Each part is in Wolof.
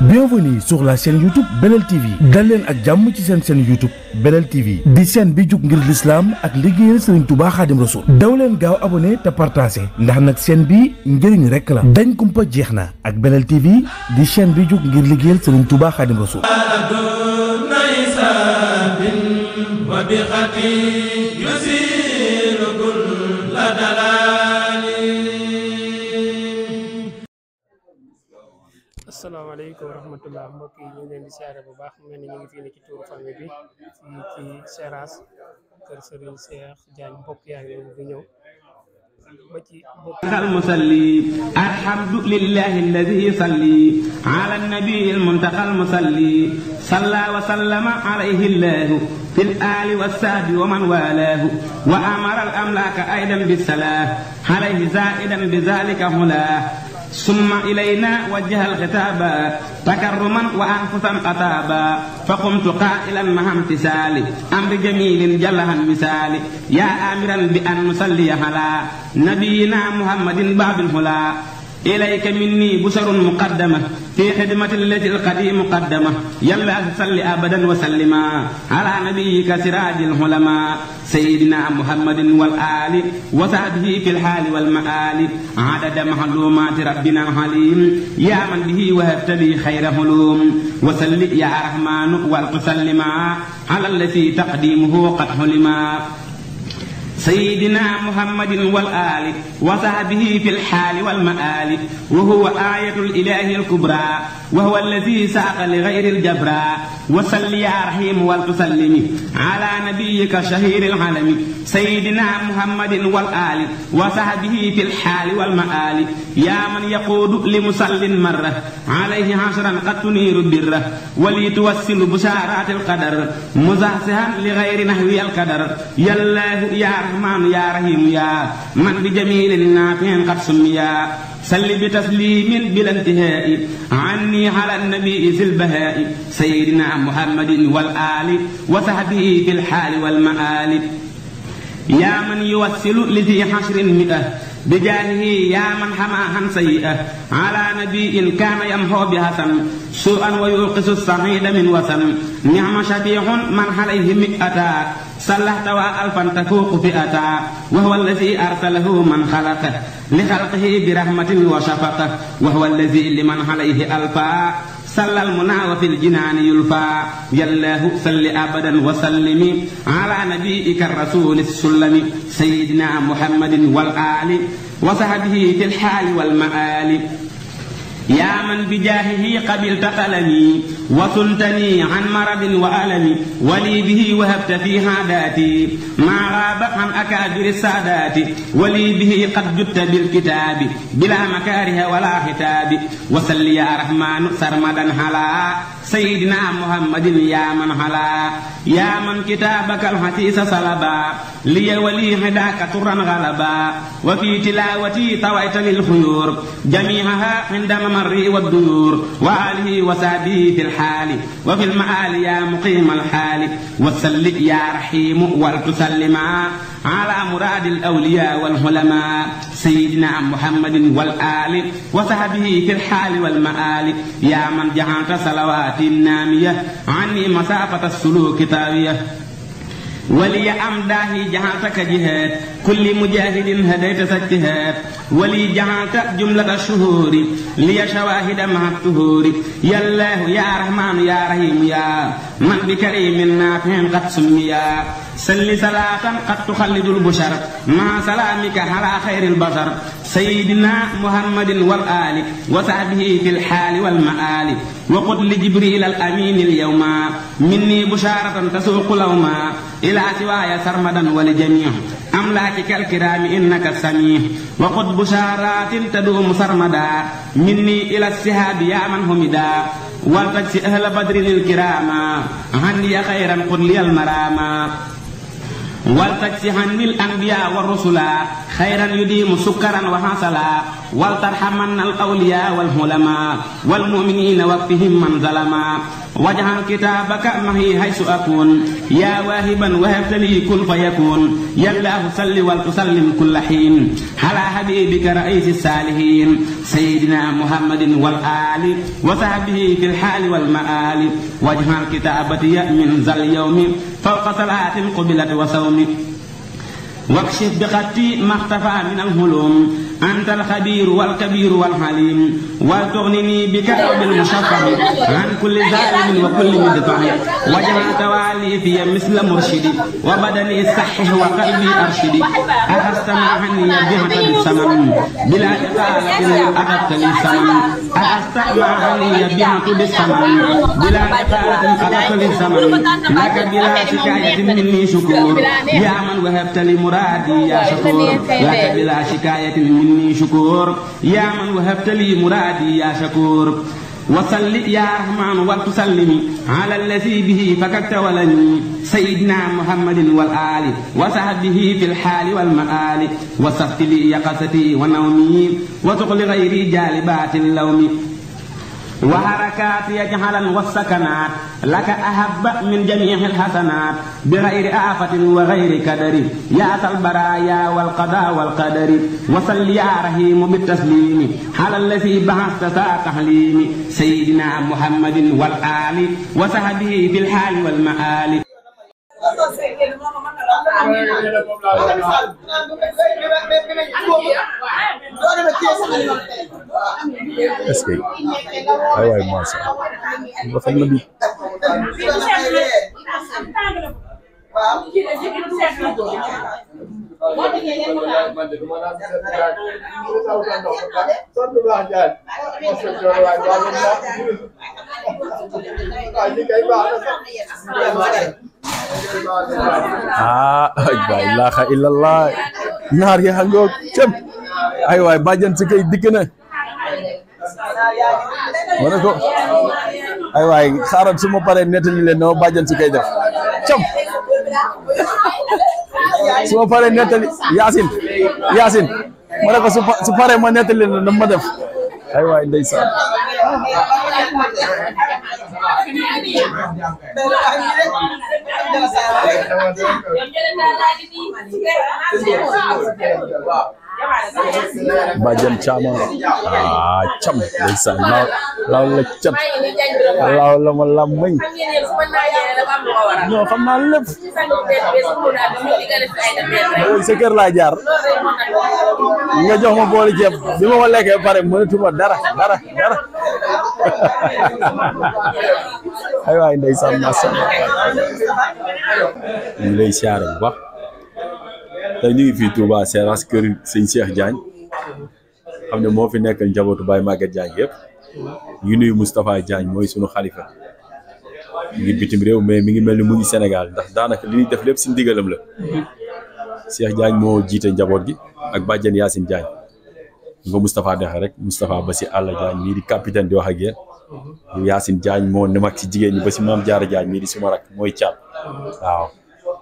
Bienvenue sur la chaîne YouTube Belel TV dal leen ak jàmm ci seen chaîne YouTube Belel TV di chaîne bi jug ngir l'islam ak liggéeyal Serigne Touba Khadim Rassoul daw leen gaaw abonné te partagé ndax nag chaîne bi njëriñ rek la dañ kumpa jeex na ak Belel TV di chaîne bi jug ngir liggéeyal Serigne Touba Khadim Rassoul. asalaamaaleykum wa rahmatullah mbokk yi ñu ngi leen di siyaare bu baax mel ni ñu ngi fii ni ci tuuru famille bi fii ci Seras kër Serigne Cheikh Diagne mbokk yaa ngi leen di ñëw ba ci المصلي الحمد لله الذي يصلي على النبي المنتقى المصلي صلى وسلم عليه الله في الآل والسهب ومن والاه وأمر الأملاك أيضا بالصلاة عليه زائدا بذلك هلاه ثم إلينا وجه الخطاب تكرما وأنفسا قطابا فقمت قائلا مع امتثال أمر جميل جلها المثال يا آمرا بأن نصلي على نبينا محمد باب الهلا إليك مني بشر مقدمة في خدمة التي القديم مقدمة يلا صل أبدا وسلما على نبيك سراج العلماء سيدنا محمد والآل وصحبه في الحال والمآل عدد معلومات ربنا الحليم يا من به وهبت لي خير علوم وسل يا رحمن والتسلما على الذي تقديمه قد حلما سيدنا محمد والآل وصحبه في الحال والمآل وهو آية الإله الكبرى وهو الذي ساق لغير الجبرى وصل يا رحيم والتسلم على نبيك شهير العالم سيدنا محمد والآل وصحبه في الحال والمآل يا من يقود لمصل مرة عليه عشرا قد تنير بره وليتوسل بشارات القدر مزحزحا لغير نحو القدر يا الله يا رحمن يا رحيم يا من بجميل نافع قد سميا صل بتسليم بلا انتهاء عني على النبي ذي البهاء سيدنا محمد والآل وصحبه في الحال والمآل يا من يوصل لذي حشر مئة بجاهه يا من حمى عن سيئة على نبي كان يمحو بحسن سوءا ويوقس الصعيد من وسن نعم شفيع من عليه مئة صلحت وألفا تفوق فئة وهو الذي أرسله من خلقه لخلقه برحمة وشفقة وهو الذي لمن عليه ألفا صلى المنى وفي الجنان يلفى يا الله صل أبدا وسلم على نبيك الرسول السلم سيدنا محمد والآل وصحبه في الحال والمآل يا من بجاهه قبلت قلمي وصلتني عن مرض وألم ولي به وهبت في عاداتي ما غاب عن أكابر السادات ولي به قد جدت بالكتاب بلا مكاره ولا ختاب وصل يا رحمن سرمدا على سيدنا محمد يا من هلا يا من كتابك الحسيس صلبا لي ولي هداك طرا غلبا وفي تلاوتي طويت للخيور جميعها عند ممري والديور وآله وصحبه في الحال وفي المآل يا مقيم الحال وسل يا رحيم والتسلما على مراد الأولياء والعلماء سيدنا محمد والآل وصحبه في الحال والمآل يا من جعلت صلوات النامية عني مسافة السلوك طاوية ولي أمداه جعلتك جهاد كل مجاهد هديت سجهاد ولي جعلت جملة الشهور لي شواهد مع الطهور يا الله يا رحمن يا رحيم يا من بكريم نافع قد سميا سل صلاة قد تخلد البشر مع سلامك على خير البشر سيدنا محمد والآل وصحبه في الحال والمآل وقل لجبريل الأمين اليوم مني بشارة تسوق لوما إلى سواي سرمدا ولجميع أملاكك الكرام إنك السميع وقد بشارات تدوم سرمدا مني إلى السهاب يا من همدا والتجس أهل بدر الكرام عني خيرا قل لي المراما والتجس عني الأنبياء والرسل خيرا يديم سكرا وحصلا ولترحمن الأولياء والعلماء والمؤمنين وقفهم من ظلما واجعل كتابك معي حيث أكون يا واهبا وهبت لي كن فيكون يا الله صل وسلم كل حين على حبيبك رئيس الصالحين سيدنا محمد والآل وصحبه في الحال والمآل واجعل كتابتي من ذا اليوم فوق صلاة قبلت وصوم واكشف بخطي ما اختفى من الهلوم أنت الخبير والكبير والحليم وتغنني بك بالمشفع عن كل ظالم وكل مدفع واجعل توالي في مثل مرشدي وبدني صحح وقلبي أرشدي أخذت عني بهت بالسمن بلا إقالة أخذت لي السمن أخذت عني بهت بالسمن بلا إقالة أخذت لي السمن لك بلا شكاية مني شكور يا من وهبت لي مرادي يا شكور لك بلا شكاية مني شكور يا من وهبت لي مرادي يا شكور وصل يا رحمن وتسلمي على الذي به فككت ولني سيدنا محمد والآل وصحبه في الحال والمآل وصفت لي يقظتي ونومي وتقل غيري جالبات اللوم وحركات يجعلا والسكنات لك أحب من جميع الحسنات بغير آفة وغير كدر يا ذا البرايا والقضاء والقدر وصل يا رحيم بالتسليم على الذي بعثت ذا تحليم سيدنا محمد والآل وصحبه في الحال والمآل est-ce que ay waay maasa rafet na bi la ilaha illallah naar ya ngoog cëm ay waay bàjjan si kay dikk na ma ne ko ay waay xaaral su ma paree nettali leen no bàjjan si kay def cëm su ma paree nettali Yaasin ma ne ko su paree ma nettali leen na ma def ay waay ndeysaan Badiane Thiama cam ndeysaan law la cat law la ma làmmiñ non xam naa lépp sa kër laa jaar nga jox ma booli ceeb bi ma ko lekkee pare mënatuma dara ay waay ndeysaan masa ñu lay siyaare bu baax tey ñu ngi fii Touba Seras kër sëñ Cheikh Diagne xam ne moo fi nekk njabootu Baye Maguette Diagne yëpp ñu ngi nuyu Moustapha Diagne mooy sunu xalifa mi ngi bitim réew mais mi ngi mel ni mu ngi Sénégal ndax daanaka li ñuy def lépp si ndigalam la Cheikh Diagne moo jiite njaboot gi ak bàjjen Yacine Diagne nga Moustapha dexe rek Moustapha ba si Alla Diagne mii di capitaine di wax ak yéen Yacine Diagne moo ne mag ci jigéen ñi ba si Maam Jaara Diagne mii di suma rak mooy caat waaw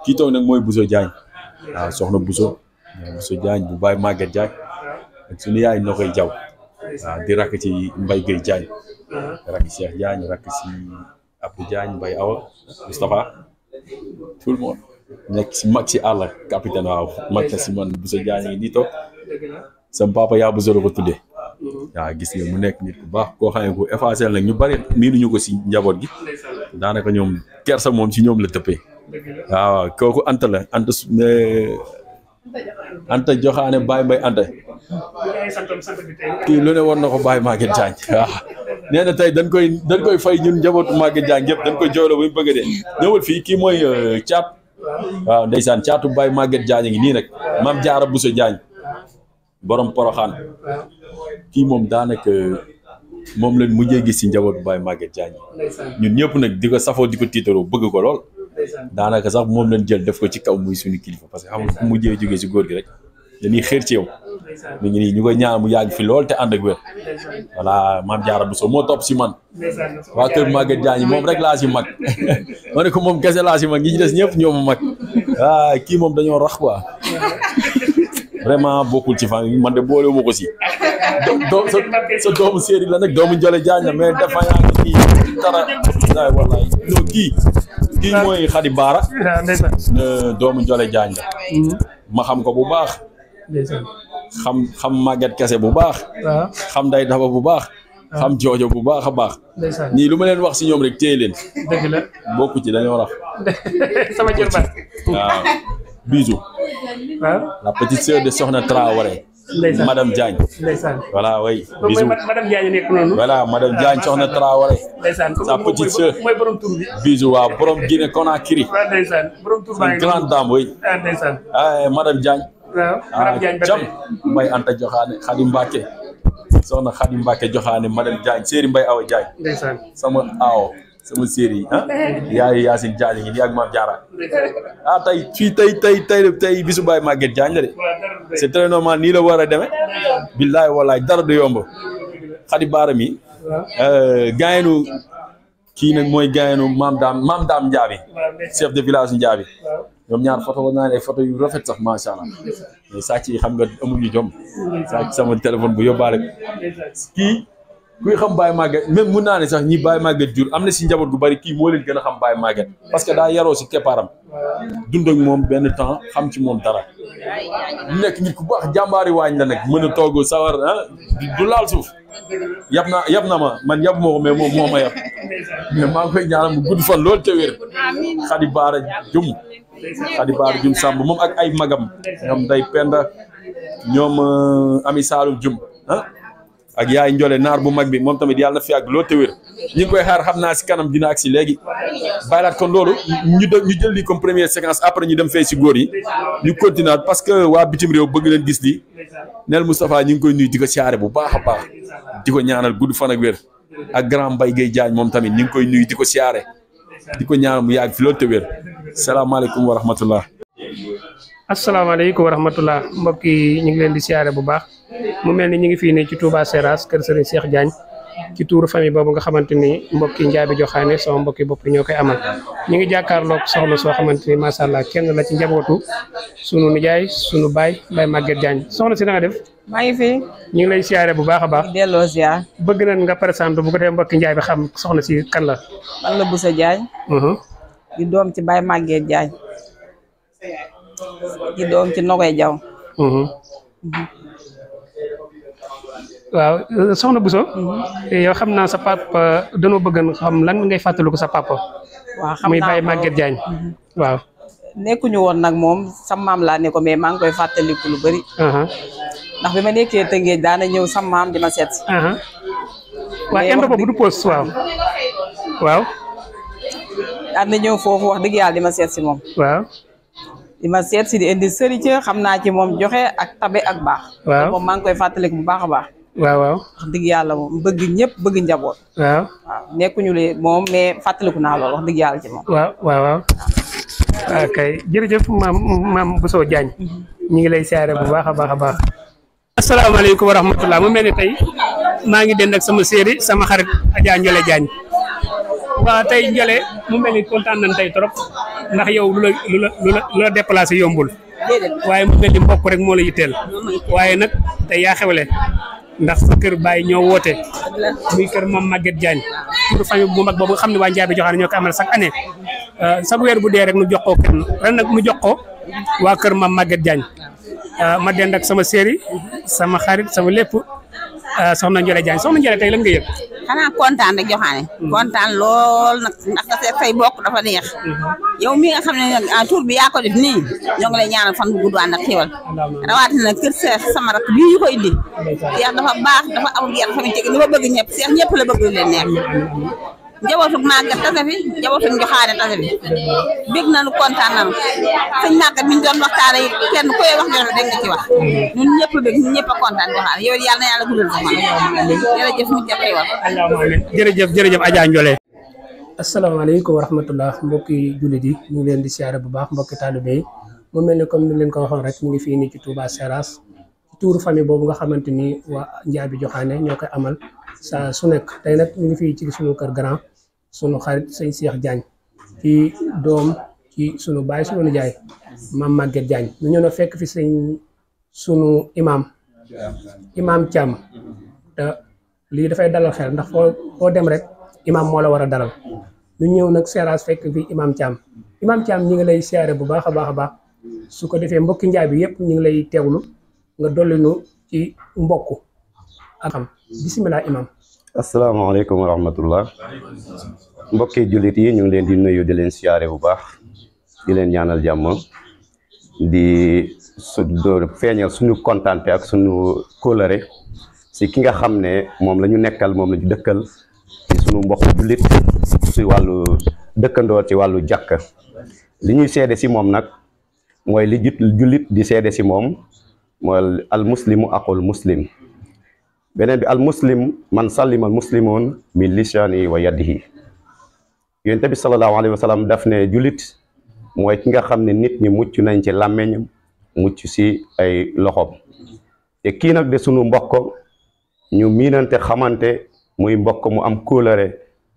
kii toog nag mooy Bousso Diagne waaw soxna Bousso Diagne bu Baye Maguette Diagne ak suñu yaay noo koy jaw waaw di rakk ci Mbaye Gueye Diagne rakk Cheikh Diagne rakk si Abdou Diagne Mbaye Awa Moustapha tout le monde nekk si mag si àll capitaine waaw mag la si man Bousso Diagne ngi nii toog sama papa yaa Bousso la ko tuddee waaw gis nga mu nekk nit ku baax koo xam ne ku effacé nag ñu bari miinuñu ko si njaboot gi daanaka ñoom kersa moom ci ñoom la tëppee waaw kooku Anta la Anta joxaane Baye Mbaye Anta kii lu ne war na ko Baye Maguette Diagne waaw nee na tey dañ koy fay ñun njabootu Maguette Diagne yëpp dañ koy joolo bu ñu bëgg dee ñëwal fii kii mooy caat waaw ndeysaan caatu Baye Maguette Diagne ngi nii nag Maam Jaara Bousso Diagne borom Poroxaan kii moom daanaka moom lañ mujjee gis si njabootu Baye Maguette Diagne ñun ñëpp nag di ko safoo di ko tiitaroo bëgg ko lool daanaka sax moom lañ jël def ko ci kaw muy suñu kilifa parce que xam nga fu mujjee jógee si góor gi rek dañuy xeer ci yow mi ngi nii ñu koy ñaan mu yàgg fi lool te ànd ak wér voilà Maam Jaara Bousso moo topp si man waa kër Maguette Diagne moom rek laa si mag ma ne ko moom kese laa si mag ñi ci des ñëpp ñoo ma mag kii moom dañoo rax quoi vraiment bokkul ci famille man de boole wu ma ko si sa doomu séeri la nag doomu Jole Diagne la mais dafa yaa ngi kii dara waay wallaay non kii mooy Khady Bara doomu Jole Diagne la ma xam ko bu baax xam Maguette Kese bu baax xam day daba bu baax xam joojo bu baax a baax ñii lu ma leen wax si ñoom rek téye leen dëgg la bokku ci dañoo rax sama jërbaat waaw bisou la petite sœur de Soxna Traoré madame Diagne voilà oui bisou madame Diagne nekk noonu voilà madame Diagne Soxna Traoré sa petite sœur mooy borom tur bi bisou waaw borom Guinée Conakry borom tur baa ngi grande dame oui madame Diagne madame Diagne jam Mbay Anta Joxaane Khady Mbacke soxna Khady Mbacke Joxaane madame Diagne séeri Mbay Awa Diagne sama aaw sama séeri yaayu Yacine Diagne ngi nii ak Mame Diarra tey fii tey bisu Baye Maguette Diagne la de c'est très normal nii la war a demee billaay wallaay dara du yomb Khady Bara mi gaayenu kii nag mooy gaayenu Mame Dame Ndiabi chef de village Ndiabi ñoom ñaar photo war naa ne photo yu rafet sax macha allah mais sàcc yi xam nga amuñu jom sàcc sama téléphone bu yóbbaale kii kuy xam Baye Maguette même mun naa ne sax ñi Baye Maguette jur am na si njaboot gu bari kii moo leen gën a xam Baye Maguette parce que daa yaroo si keppaaram dund ak moom benn temps xam ci moom dara nekk nit ku baax jàmbaari waañ la nag mën a toog sawar du laal suuf yab na ma man yab moo ko mais moom moo ma yab mais maa ngi koy ñaanal mu gudd fan loolu te wér Khady Bara jum Khady Bara jum Samb moom ak ay magam ñoom day penda ñoom Ami Saalum jum ak yaay Njole naar bu mag bi moom tamit yàlla na fi ak loolu te wér ñu ngi koy xaar xam naa si kanam dina ak si léegi bàyyilaat kon loolu ñu jël lii comme première séquence après ñu dem fay si góor yi ñu continuer parce que waa bitim réew bëgg leen gis lii Nel Moustapha ñu ngi koy nuyu di ko siyaare bu baax a baax di ko ñaanal gudd fan ak wér ak grand Mbaye Gueye Diagne moom tamit ñu ngi koy nuyu di ko siyaare di ko ñaanal mu yàgg fi loolu te wér salaamaaleykum wa rahmatullah. asalaamaaleykum wa rahmatullah mbokk yi ñu ngi leen di siyaare bu baax mu mel ni ñu ngi fii nii ci Touba Seras kër Serigne Cheikh Diagne ci tuuru famille boobu nga xamante ni mbokki Ndiabi Joxaane sama mbokki bopp ñoo koy amal ñu ngi jàkkaarloog soxna soo xamante ni macha allah kenn la ci njabootu sunu nijaay sunu baay Baye Maguette Diagne soxna si na nga def. maa ngi fi. ñu ngi lay siyaare bu baax a baax. delloo ziar. bëgg nañ nga présenté bu ko defee mbokki Ndiaye bi xam soxna si kan la. man la Boussa Diagne. di doom ci Baye Maguette Diagne. di doom ci Nogoy Diaw. waaw soxna Bousso. yow xam naa sa papa danoo bëgg xam lan ngay fàttaliku sa papa. waaw xam naa muy Baye Maguette Diagne. waaw. nekkuñu woon nag moom sa maam laa ne ko mais maa ngi koy fàttaliku lu bëri. ndax bi ma nekkee Tëngéej daana ñëw sa maam di ma seet. waaw endo boobu du poos waaw. waaw. daan na ñëw foofu wax dëgg yàlla di ma seet si moom. waaw. di ma seet si di indi sëri ca xam naa ci moom joxe ak tabe ak baax. waaw moom maa ngi koy fàttaliku bu baax a baax. waaw waaw. wax dëgg yàlla moom bëgg ñëpp bëgg njaboot. waaw. waaw nekkuñu le moom mais fàttaliku naa lool wax dëgg yàlla ci moom. waaw waaw waaw. ok jërëjëf maam Bousso Diagne ñu ngi lay siyaare bu baax a baax a baax. asalaamaaleykum wa rahmatulah mu mel ni tey maa ngi dend ak sama séeri sama xarit Adja Ndiole Diagne waaw tey Ndiole mu mel ni kontaan nañ tey trop ndax yow lu la déplacé yombul waaye mu mel ni mbokk rek moo la yitteel waaye nag tey yaa xewle ndax sa kër Baye ñoo woote muy kër moom Maguette Diagne pour famille bu mag boobu nga xam ne waa Ndiabi Joxaane ñoo ko amal chaque année chaque weer bu dee rek nu jox ko kenn ren nag nu jox ko waa kër moom Maguette Diagne ma dend ak sama séeri sama xarit sama lépp soxna Ndiole Diagne soxna Ndiole tey lan nga yëg. xanaa kontaan rek Joxaane kontaan lool nag ndax da say bokk dafa neex yow mi nga xam ne tour bi yaa ko def nii ñoo ngi lay ñaanal fan bu gudd ànd ak xéwal rawatina kër Seex sama rakk bii ñu ko indi Seex dafa baax dafa am yar dafa teg li ma bëgg ñëpp Seex ñëpp la bëgg leen neex njabootu Maguette tase fi njabootu Joxaane tase fi bég nañu kontaan nañu sëñ Maguette mi ñu doon waxtaane yi kenn koy wax joxe rek nga ci wax ñun ñëpp bég ñun ñëpp a kontaan Joxaane yow yàlla na yàlla guddal sa fan jërëjëf mu jëf xéwal jërëjëf Adja Ndiole. asalaamaaleykum wa rahmatullah mbokki jullit yi ñu ngi leen di siyaare bu baax mbokki taalibe yi mu mel ni comme ni leen ko waxoon rek ñu ngi fii nii ci Touba Seras ci tuuru famille boobu nga xamante ni waa Ndiabi Joxaane ñoo koy amal saa su nekk tey nag ñu ngi fii ci sunu kër grand sunu xarit sëñ Cheikh Diagne ci doom ci sunu baay sunu nijaay Mame Maguette Diagne ñu ñëw na fekk fi sëñ sunu imam Thiam te lii dafay dalal xel ndax foo dem rek imam moo la war a dalal ñu ñëw nag Seras fekk fi imam Thiam ñi ngi lay siyaare bu baax a baax su ko defee mbokki njaay bi yëpp ñu ngi lay teewlu nga dolli nu ci mbokk ak xam bisimilah imam. asalaamaaleykum wa rahmatullah mbokki jullit yi ñu ngi leen di nuyu di leen siyaare bu baax di leen ñaanal jàmm di feeñal suñu kontaante ak suñu kóolare si ki nga xam ne moom la ñu nekkal moom la ñu dëkkal ci suñu mbokk jullit si wàllu dëkkandoo ci wàllu jàkk li ñuy seede si moom nag mooy li jullit di seede si moom mooy al muslimu aqul muslim beneen bi al muslim man sallima al muslimoon min lisaani wa yadihi yonent bi sallallahu alayhi wa sallam daf ne jullit mooy ki nga xam ne nit ñi mucc nañ ci làmmeñam mucc si ay loxoom te kii nag de sunu mbokk ñu miinante xamante muy mbokk mu am kóolare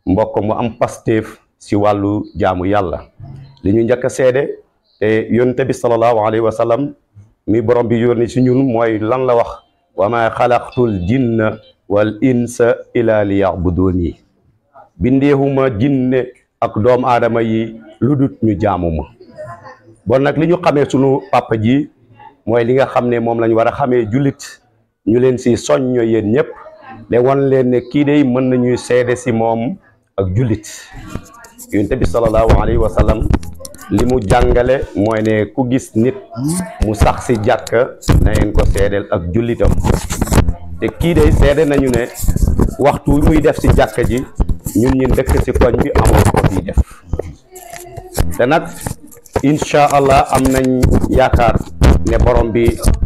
mbokk mu am pasteef si wàllu jaamu yàlla li ñu njëkk a seede te yonent bi sallallahu alayhi wa sallam mi borom bi yónni si ñun mooy lan la wax wa ma xalaqtul jinna wal insa ila liya'buduni bindeexuma jinne ak doomu aadama yi lu dut ñu jaamu ma bon nag li ñu xamee sunu papa ji mooy li nga xam ne moom lañ war a xamee jullit ñu leen si soñño yéen ñëpp ne won leen ne kii day mën nañuy seede si moom ak jullit yonent bi sallallahu alayhi wa sallam li mu jàngale mooy ne ku gis nit mu sax si jàkk na ngeen ko seedeel ak jullitam te kii day seede nañu ne waxtu muy def si jàkk ji ñun ñi dëkk si koñ bi amoon ko fii def te nag incha allah am nañ yaakaar ne borom bi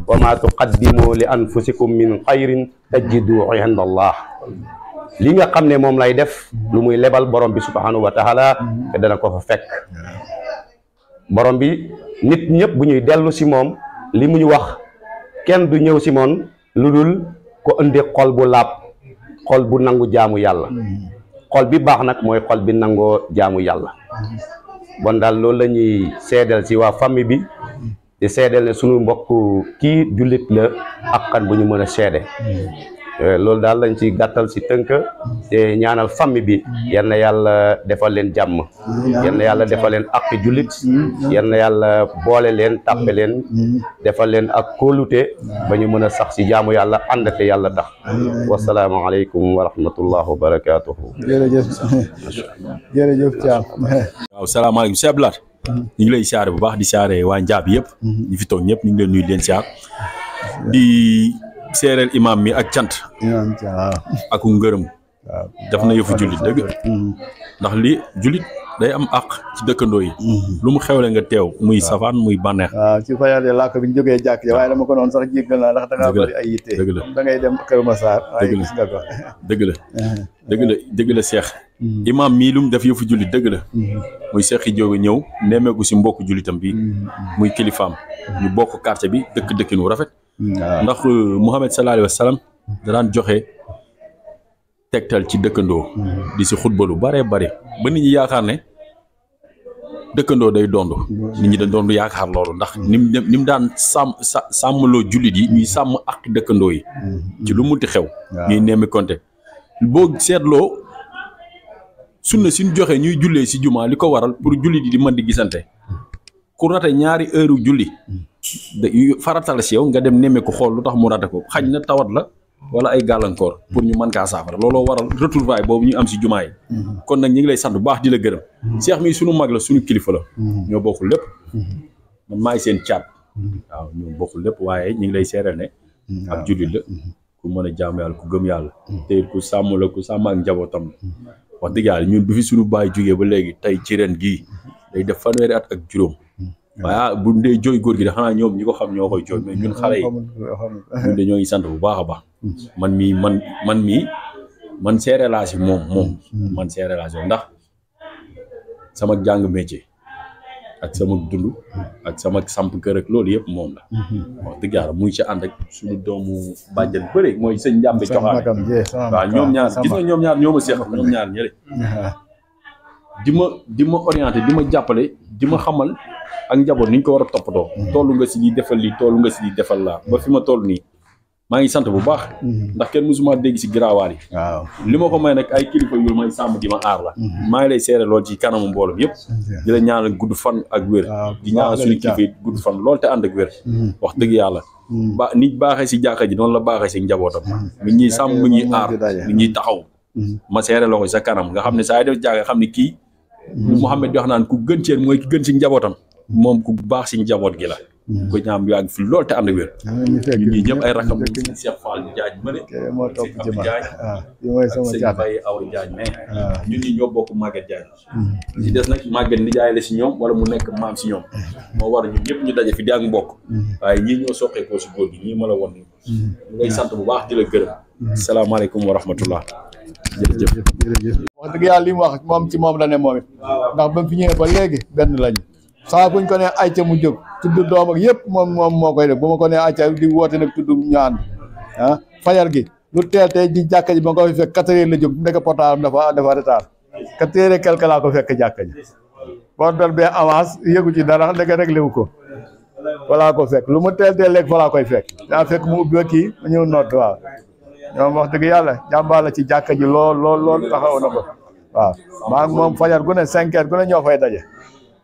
wa ma tuqaddimu li anfusikum min xayrin tajidu inda allah li nga xam ne moom lay def lu muy lebal borom bi subhanahu wa taala te dana ko fa fekk borom bi nit ñëpp bu ñuy dellu si moom li mu ñu wax kenn du ñëw si moom lu dul ko indi xol bu laab xol bu nangu jaamu yàlla xol bi baax nag mooy xol bi nangoo jaamu yàlla bon daal loolu la ñuy seedal si waa famille bi di seedal ne sunu mbokk kii jullit la ak kan bu ñu mën a seede loolu daal lañ ci gàttal si tënk te ñaanal famille bi yal na yàlla defal leen jàmm yal na yàlla defal leen ak jullit yal na yàlla boole leen tàppe leen defal leen ak kóolute ba ñu mën a sax si jaamu yàlla ànd te yàlla tax wasalaamu aleykum wa rahmatullah wa barakatuhu jërëjëf Thiam waaw salaamaaleykum Cheikh Abdoulaye ñu ngi lay siyaare bu baax di siyaare waa Njaab yëpp ñu fi toog ñëpp ñu ngi leen nuyu leen siyaar di seereel imam mi ak cant ak ngërëm def na yëfu jullit dëgg ndax li jullit day am àq ci dëkkandoo yi lu mu xewle nga teew muy safaan muy bànneex waaw ci fayal làkk bi ñu jógee jàkk waaye dama ko noonu sax jéggal naa ndax da ngaa bëri ay yitte dëgg la da ngay dem Kër Massar waaye gis nga ko dëgg la Cheikh imam mii lu mu def yëfu jullit dëgg la muy Cheikh yi jóge ñëw nemmeeku si mbokk jullitam bi muy kilifaam ñu bokk quartier bi dëkkin wu rafet ndax Muhammad sallallahu alayhi wa sallam da daan joxe tegtal ci dëkkandoo di si xutba lu bare ba nit ñi yaakaar ne dëkkandoo day dond nit ñi dañ doon yaakaar loolu ndax ni mu daan sàmmloo jullit yi ñuy sàmm ak dëkkandoo yi ci lu munti xew ñuy nemmi konte boo seetloo sunna suñ joxe ñuy jullee si jumaa li ko waral pour jullit yi di mën di gisante ku rate ñaari heure julli faratal si yow nga dem nemme ko xool lu tax mu rate ko xañ na tawat la wala ay gàllankoor pour ñu mën kaa saafara looloo waral retrouvaille boobu ñu am si jumaa yi kon nag ñu ngi lay sant bu baax di la gërëm Cheikh mi sunu mag la sunu kilifa la ñoo bokkul lépp man maay seen caat waaw ñoo bokkul lépp waaye ñu ngi lay seeral ne ab jullit la ku mën a jaamu yàlla ku gëm yàlla te ku sàmm la ku sàmm ak njabootam la wax dëgg yàlla ñun bi fi sunu baay jógee ba léegi tey ci ren gii day def fanweeri at ak juróom waaye bu ndee jooy góor gi de xanaa ñoom ñi ko xam ñoo koy jooy mais ñun xale yi ñun de ñoo ngi sant bu baax a baax man seere laa si moom man seere laa si ndax sama jàng métier ak sama dund ak sama samp kër ak loolu yëpp moom la wax dëgg yàlla muy ci ànd ak suñu doomu bàjjan bëre mooy sëñ Njàmbe Coxaan waaw ñoom ñaar gis nga ñoom ñaar ñoo ma seex ñoom ñaar ñële di ma orienté di ma jàppale di ma xamal ak njaboot ni ñu ko war a toppatoo tollu nga si di defal lii tollu nga si di defal laa ba fi ma toll nii maa ngi sant bu baax ndax kenn musuma dégg si giraawaal yi waaw li ma ko may nag ay kilifa yu may sàmm di ma aar la maa ngi lay seere lool ci kanamu mbooloo yëpp di la ñaanal gudd fan ak wér di ñaanal suñu kilifa yi gudd fan lool te ànd ak wér wax dëgg yàlla ba nit baaxee si jàkka ji noonu la baaxee si njabootam mi ñuy sàmm mi ñuy aar mi ñuy taxaw ma seere la ko sa kanam nga xam ne saa yi def jàkka xam ne kii lu Mouhamed di wax naan ku gën ceen mooy ki gën si njabootam moom ku baax si njaboot gi la ko ñaam yàgg fi lool te ànd ak wér ñun ñii ñëpp ay rakam sëñ Cheikh Fall Diagne ma ne moo topp sëñ ci Abdou ma Diagne yi mooy sama sëñ caat Baye Awa Diagne mais ñun ñi ñoo bokk Maguette Diagne li des nag Maguette nijaay la si ñoom wala mu nekk maam si ñoom moo war ñun ñëpp ñu daje fi di ak mbokk waaye ñii ñoo soqeekoo si góor gi ñii ma la won ni ñu lay sant bu baax di la gërëm salaamaaleykum wa rahmatullah jërëjëf wax dëgg yàlla li mu wax moom ci moom la ne moom it ndax ba mu fi ñëwee ba léegi benn lañu saa buñ ko ne ayca mu jóg tudd doom ak yëpp moom moo koy def bu ma ko ne ayca di woote nag tudd ñaan fajar gi lu teel tey di jàkka ji ba nga ko fi fekk 4 heures la jóg ndeke portable dafa retard 4 heures et quelque laa ko fekk jàkka ji portable bi avance yëgu ci dara ndeke réglé wu ko falaa ko fekk lu mu teel léegi falaa koy fekk daa fekk mu ubbi kii mu ñëw noot waaw ñoom wax dëgg yàlla jàmbaar la ci jàkka ji lool taxaw na ko waaw maa ngi moom fajar gu ne 5 heures gu ne ñoo fay daje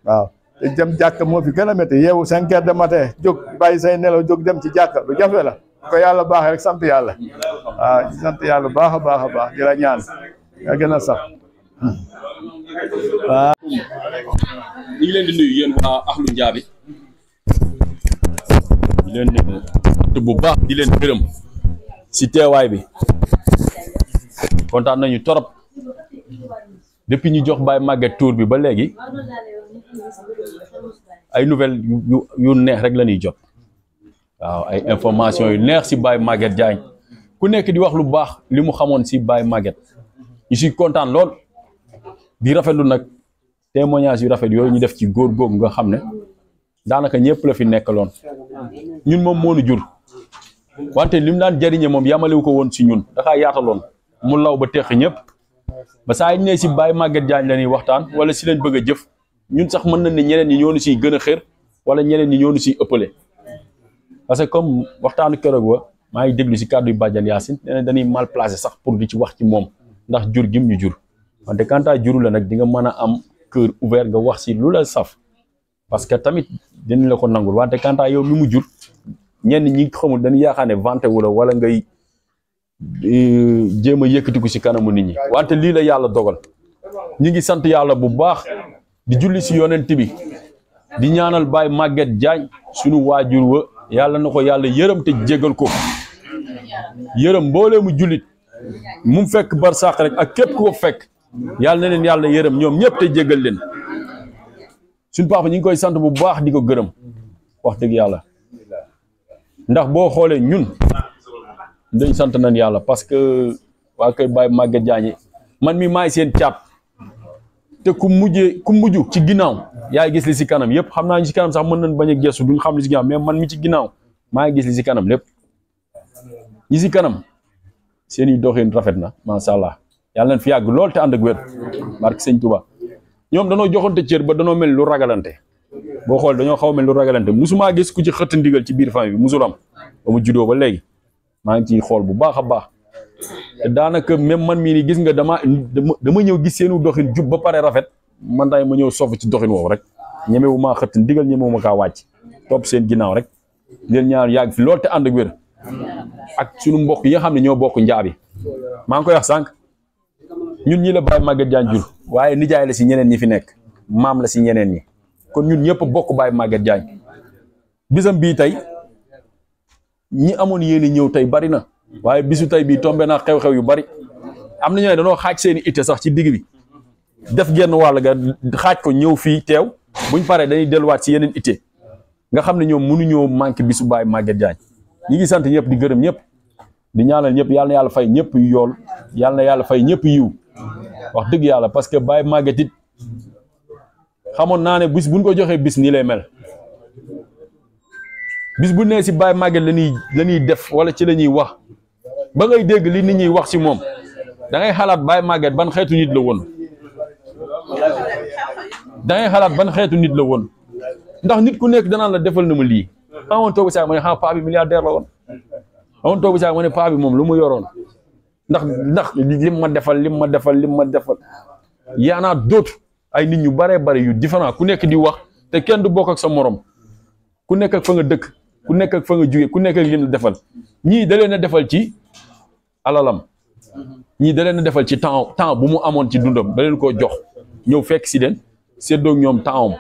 waaw te dem jàkka moo fi gën a métti yeewu 5 heures de matin jóg bàyyi say nelaw jóg dem ci jàkka lu jafe la ko yàlla baaxee rek sant yàlla waaw sant yàlla baax a baax di la ñaan nga gën a sax waaw ñu ngi leen di nuyu yéen waa Ahlu Njaabi di leen nuyu bu baax di leen gërëm si teewaay bi kontaan nañu torop depuis ñu jox Baye Maguette tour bi ba léegi ay nouvelles yu neex rek la ñuy jot waaw ay information yu neex si Baye Maguette Diagne ku nekk di wax lu baax li mu xamoon si Baye Maguette ñu si kontaan lool di rafetlu nag témoignage yu rafet yooyu ñu def ci góor googu nga xam ne daanaka ñëpp la fi nekkaloon ñun moom moo nu jur wante li mu daan jëriñe moom yamalewu ko woon si ñun dafa yaataloon mu law ba teq ñëpp ba saa yi ñu ne si Baye Maguette Diagne la ñuy waxtaan wala si lañ bëgg a jëf ñun sax mën nañ ne ñeneen ñi ñoo ñu siy gën a xër wala ñeneen ñi ñoo ñu siy ëppale parce que comme waxtaanu keroog wa maa ngi déglu si kàddu yu bàjjan Yacine nee na dañuy mal placé sax pour di ci wax ci moom ndax jur gim ñu jur wante kantaa juru la nag di nga mën a am cœur ouvert nga wax si lu la saf parce que tamit dinañ la ko nangul wante kantaa yow mi mu jur ñenn ñi xamul dañuy yaakaar ne vanté wu la wala ngay jéem a yëkkatiku si kanamu nit ñi wante lii la yàlla dogal ñi ngi sant yàlla bu baax di julli si yonent bi di ñaanal Baye Maguette Diagne sunu waajur wa yàlla na ko yàlla yërëm te jégal ko yërëm mboolee mu jullit mu fekk barsàq rek ak képp ku ko fekk yàlla na leen yàlla yërëm ñoom ñëpp te jégal leen suñu papa ñu ngi koy sant bu baax di ko gërëm wax dëgg yàlla ndax boo xoolee ñun dañ sant nañ yàlla parce que waa kër Baye Maguette Diagne man mi maay seen caat te ku mujj ci ginnaaw yaay gis li si kanam yëpp xam naa ñu si kanam sax mën nañ bañ a gestu duñ xam li si ginnaaw mais man mi ci ginnaaw maa ngi gis li si kanam lépp ñi si kanam seen i doxin rafet na macha allah yàlla nañ fi yàgg lool te ànd ak wér barke sëñ Touba ñoom danoo joxante cër ba danoo mel lu ragalante boo xool dañoo xaw a mel lu ragalante musumaa gis ku ci xëtt ndigal ci biir famille bi musul am ba mu juddoo ba léegi maa ngi ciy xool bu baax a baax te daanaka même man mii nii gis nga dama ñëw gis seenu doxin jub ba pare rafet man daay ma ñëw sofu ci doxin woowu rek ñemewu maa xëtt ndigal ñemewu ma kaa wàcc topp seen ginnaaw rek leen ñaar yàgg fi loolu te ànd ak wér ak sunu mbokk yi nga xam ne ñoo bokk njaabi maa ngi koy wax sànq ñun ñi la Baye Maguette Diagne jur waaye nijaay la si ñeneen ñi fi nekk maam la si ñeneen ñi kon ñun ñëpp bokk Baye Maguette Diagne bisam bii tey ñi amoon yéeni ñëw tey bari na waaye bisu tey bii tombé naa xew-xew yu bari am na ñoo ne dañoo xaaj seeni itte sax ci digg bi def genn wàll ga xaaj ko ñëw fii teew buñ paree dañuy delluwaat si yeneen itte nga xam ne ñoom mënuñoo manqué bisu Baye Maguette Diagne ñi ngi sant ñëpp di gërëm ñëpp di ñaanal ñëpp yàlla na yàlla fay ñëpp yool yàlla na yàlla fay ñëpp yiw wax dëgg yàlla parce que Baye Maguette it xamoon naa ne bis buñ ko joxee bis nii lay mel bis bu nee si Baye Maguette la ñuy def wala ci la ñuy wax ba ngay dégg li nit ñuy wax si moom da ngay xalaat Baye Maguette ban xeetu nit la woon ndax nit ku nekk danaan la defal na ma lii amoon toog sax ma ne paa bi milliardaire la woon amoon toog sax ma ne paa bi moom lu mu yoroon ndax lim ma defal yaanaa d'autres ay nit ñu baree bari yu différent ku nekk di wax te kenn du bokk ak sa morom ku nekk ak fa nga dëkk ku nekk ak fa nga jóge ku nekk ak lim la defal ñii da leen a defal ci alalam ñii da leen a defal ci temps bu mu amoon ci dundam da leen koo jox ñëw fekk si leen séddoo ak ñoom temps am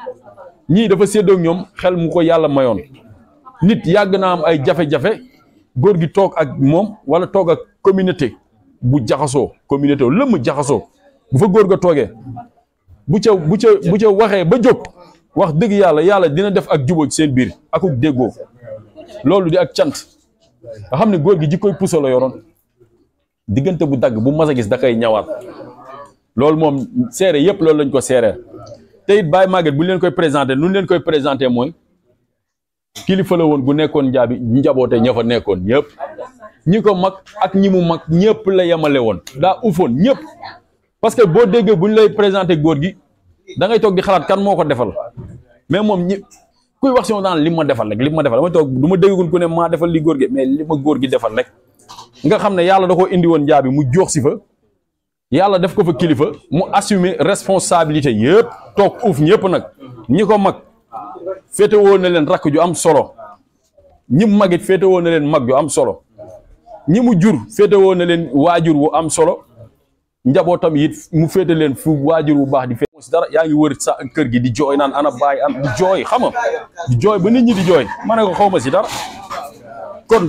ñii dafa séddoo ak ñoom xel mu ko yàlla mayoon nit yàgg naa am ay jafe-jafe góor gi toog ak moom wala toog ak communauté bu jaxasoo communauté lëmm jaxasoo bu fa góor ga toogee bu ca waxee ba jóg wax dëgg yàlla dina def ak jubóo ci seen biir akuk déggoo loolu di ak cant nga xam ne góor gi jikkoy puso la yoroon diggante bu dagg bu mas a gis da koy ñawaat loolu moom seere yëpp loolu lañ ko seeree te it Baye Maguette bu ñu leen koy présenté nu ñu leen koy présenté mooy kilifa la woon bu nekkoon njaboote ña fa nekkoon ñëpp ñi ko mag ak ñi mu mag ñëpp la yemale woon daa ufoon ñëpp parce que boo déggee bu ñu lay présenté góor gi da ngay toog di xalaat kan moo ko defal mais moom ñi kuy wax si moom daan li ma defal rek li ma defal damay toog du ma déggagul ku ne maa defal li góor gi mais li ma góor gi defal rek nga xam ne yàlla da koo indi woon njaabi mu jox si fa yàlla def ko fa kilifa mu assumer responsabilité yëpp toog uuf ñëpp nag ñi ko mag féete woon na leen rakk ju am solo ñi mu magit féete woon na leen mag ju am solo ñi mu jur féete woon na leen waajur wu am solo njabootam it mu féete leen fu waajur wu baax di féete si dara yaa ngi wër sa kër gi di jooy naan ana baay an di jooy xam nga di jooy ba nit ñi di jooy ma ne ko xaw ma si dara kon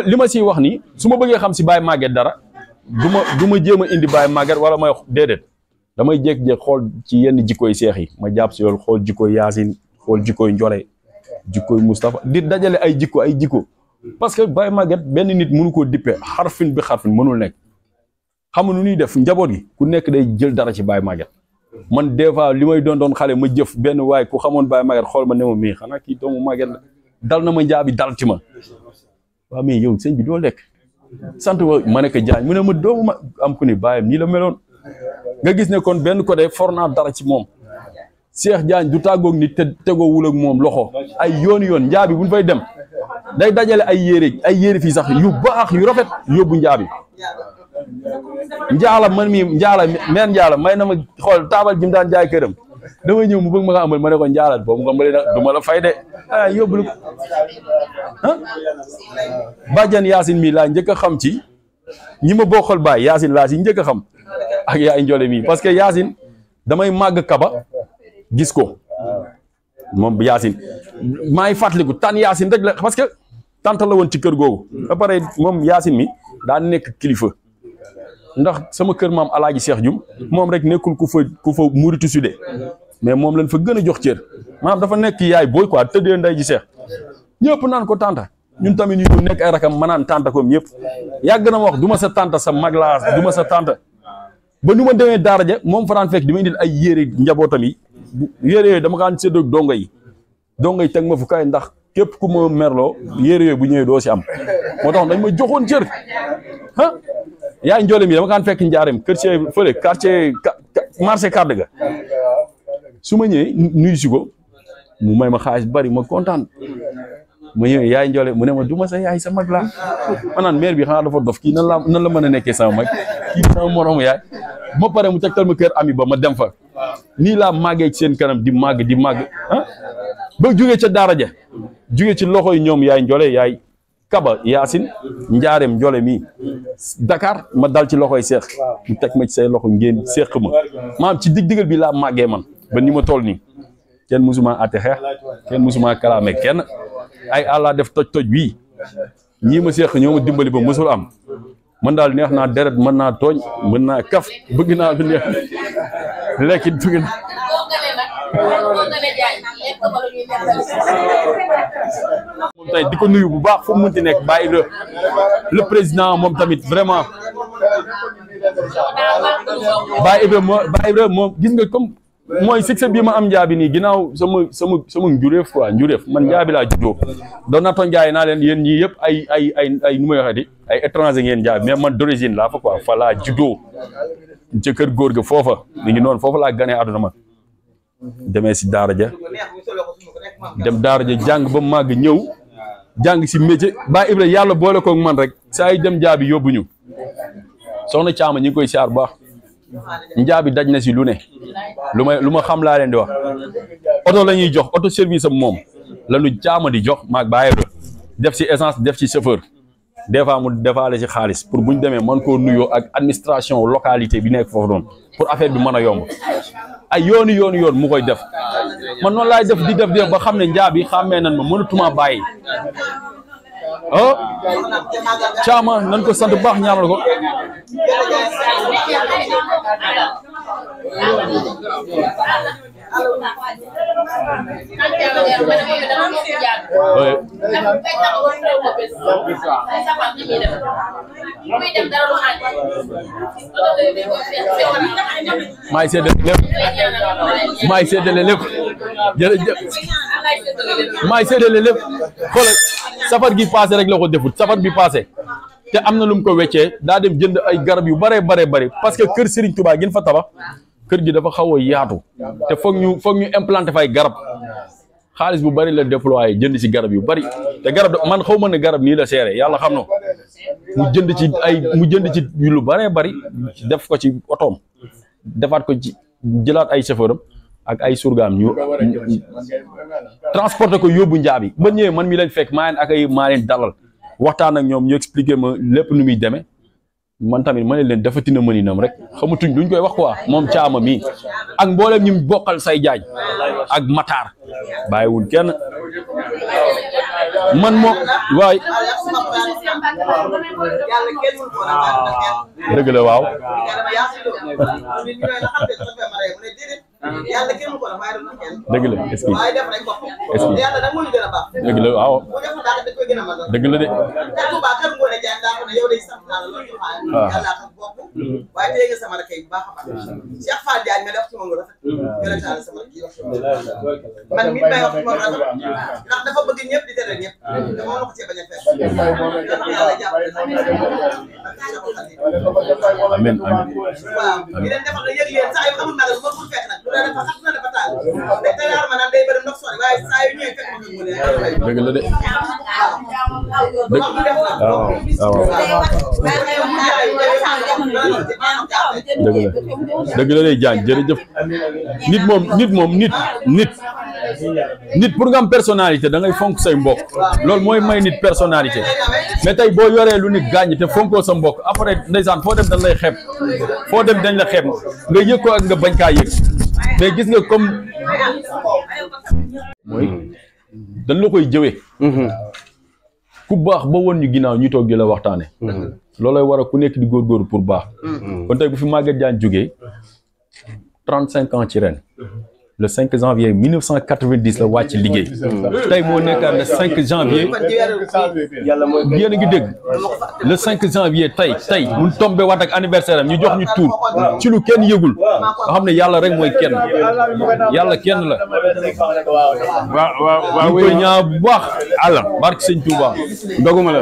li ma siy wax ni su ma bëggee xam si Baye Maguette dara du ma jéem a indi Baye Maguette wala may déedéet damay jékki-jékki xool ci yenn jikkooy seex yi ma jàpp si yoon xool jikkooy Yaasin xool jikkooy Njole jikkooy Moustapha di dajale ay jikko parce que Baye Maguette benn nit mënu koo dippee xarfin bi xarfin mënul nekk xam nu ñuy def njaboot gi ku nekk day jël dara ci Baye Maguette man des fois li may doon xale ma jëf benn waay ku xamoon Baye Maguette xool ma ne ma mii xanaa kii doomu Maguette la dal na ma njaabi dal ci ma waaw mais yow sëñ bi doo lekk sant wa ma nekk Jaañ mu ne ma doomu ma am ku ni bàyyam nii la meloon nga gis ne kon benn côté for naa dara ci moom Cheikh Diagne du tàggoog nit te tegoowul ak moom loxo ay yoon njaabi bu ñu fay dem day dajale ay yére fii sax yu baax yu rafet yóbbu njaabi njaala man mii meen njaala may na ma xool taabal ji mu daan jaay këram damay ñëw mu bëgg ma ko amal ma ne ko njaalal boobu nga mbali na du ma la fay de yóbbulu ko bàjjan Yaasin mii laa njëkk a xam ci ñi ma bokkal baay Yaasin laa si njëkk a xam ak yaay Njole mii parce que Yaasin damay màgg kaba gis ko moom Yaasin maa ngi fàttaliku tan Yaasin rek la parce que tante la woon ci kër googu ba pare moom Yaasin mi daa nekk kilifa ndax sama kër maam alaaji Cheikh Dioum moom rek nekkul ku fa muritu sudee mais moom lañ fa gën a jox cër maanaam dafa nekk yaay booy quoi tëddee nday ji Cheikh ñëpp naan ko tanta ñun tamit ñu nekk ay rakam ma naan tanta comme ñëpp yàgg na ma wax du ma sa tanta sa mag laa du ma sa tanta ba nu ma demee daara ja moom faraan fekk di ma indil ay yére njabootam yi yére yooyu dama kaan séddoo dongo yi teg ma fu kay ndax képp ku ma merloo yére yooyu bu ñëwee doo si am moo tax dañ ma joxoon cër ah yaay Njole mi dama kaan fekk njaareem quartier marché card ga su ma ñëwee nuyu si ko mu may ma xaalis bari ma kontaan ma ñëwee yaay Njole mu ne ma du ma sa yaay sa mag laa ma naan maire bi xanaa dafa dof kii nan la mën a nekkee sama mag kii sama moromu yaay ma pare mu tegtal ma kër ami ba ma dem fa nii laa màggee ci seen kanam di màgg ah ba jógee ca daara ja jógee ci loxo yi ñoom yaay Njole yaay Kaba Yaasin njaareem Njole mii Dakar ma dal ci loxoy Seex mu teg ma ci say loxo ngeen seeq ma maam ci dig-digal bi laa màggee man ba ni ma toll nii kenn musuma àtte xeex kenn musuma kalaame kenn ay àllaa def toj bii ñii ma seeq ñoo ma dimbali ba mësul am man daal neex naa deret mën naa tooñ mën naa kaf bëgg naa lu neex lekkit bëgg na moom tey di ko nuyu bu baax fu mu munti nekk Baye Ibra le président moom tamit vraiment Baye Ibra moom gis nga comme mooy succès bii ma am njaabi nii ginnaaw sama njureef quoi njureef man njaabi laa juddoo doon na toon jaay naa leen yéen ñii yëpp ay nu may waxati ay étranger ngeen njaabi mais man d'origine laa fa quoi fa laa juddoo ca kër góor ga foofa mi ngi noonu foofa laa ganee àdduna ma demee si daara ja dem daara ja jàng ba màgg ñëw jàng si métier ba Ibra yàlla boole koog man rek saa yi dem jaabi yóbbu ñu soxna Caama ñi ngi koy siyaar baax njaabi daj na si lu ne lu ma xam laa leen di wax oto la ñuy jox auto service am moom la ñu Caama di jox maag ba Ibra def si essence def ci chauffeur des fois mu defaale si xaalis pour bu ñu demee mën koo nuyoo ak administration localité bi nekk foofu doon pour affaire bi mën a yomb ay yoon mu koy def man noonu laay def di def ba xam ne njaabi xàmmee nan ma mënatuma bàyyi Caama nan ko sant baax ñaanal ko maay séddale lépp jërëjëf maay séddale lépp xoolal safar gi passé rek la ko defut safar bi passé te am na lu mu ko weccee daa dem jënd ay garab yu bare parce que kër Serigne Touba gin fa tabax kër gi dafa xaw a yaatu te foog ñu implanté fay garab xaalis bu bari la déployé jënd ci garab yu bari te garab man xaw ma ne garab nii la seere yàlla xam na mu jënd ci lu bari def ko ci otoom defaat ko ci jëlaat ay chauffeur am ak ay surgaam ñu transporté ko yóbbu njaabi ba ñëwee man mi lañ fekk maa leen dalal waxtaan ak ñoom ñu expliqué ma lépp nu muy demee man tamit ma ne leen dafa tina mëninam rek xamatuñ duñ koy wax quoi moom Caama mi ak mboolem ñu bokkal say jaaj ak Matar bàyyiwul kenn man moom waay dëgg la waaw dëgg la est-ce que dëgg la waaw dëgg la de waaye tey nga sama rakk yi bu baax a baax Cheikh Fall Diagne nga def ci moom lu rafet jëlataale sama kii wax man mi may wax ci moom rafet ndax dafa bëgg ñëpp di tere ñëpp te moo na ko cee bañ a fekk yàlla jàppale amiin waaw di leen defal la yëg leen saa yu amul magal ba pour fekk nag lu leen dafa xam na dafa taal te tayar ma naan day bëri ndox sori waaye saa yu ñëwee fekk ma mu ne dëgg la de dëgg la lay jaan jërëjëf nit pour nga am personnalité da ngay fonk say mbokk loolu mooy may nit personnalité mais tey boo yoree lu nit gaañ te fonkoo sa mbokk après ndeysaan foo dem dañ lay xeeb foo dem dañ la xeeb nga yëg ko ak nga bañ kaa yëg mais gis nga comme mooy dañ la koy jëwee ku baax ba woon ñu ginnaaw ñu toog di la waxtaane loolay war a ku nekk di góorgóorlu pour baax kon tey bu fi Maguette Diagne jógee 35 ans ci ren le 5 janvier 1990 la wàcc liggéey tey moo nekkaat le 5 janvier yéen a ngi dégg le 5 janvier tey mun tombé waat ak anniversaire am ñu jox ñu tuur ci lu kenn yëgul nga xam ne yàlla rek mooy kenn yàlla kenn la waaw koy ñaa bu baax àlla barke sëñ Touba ndoguma la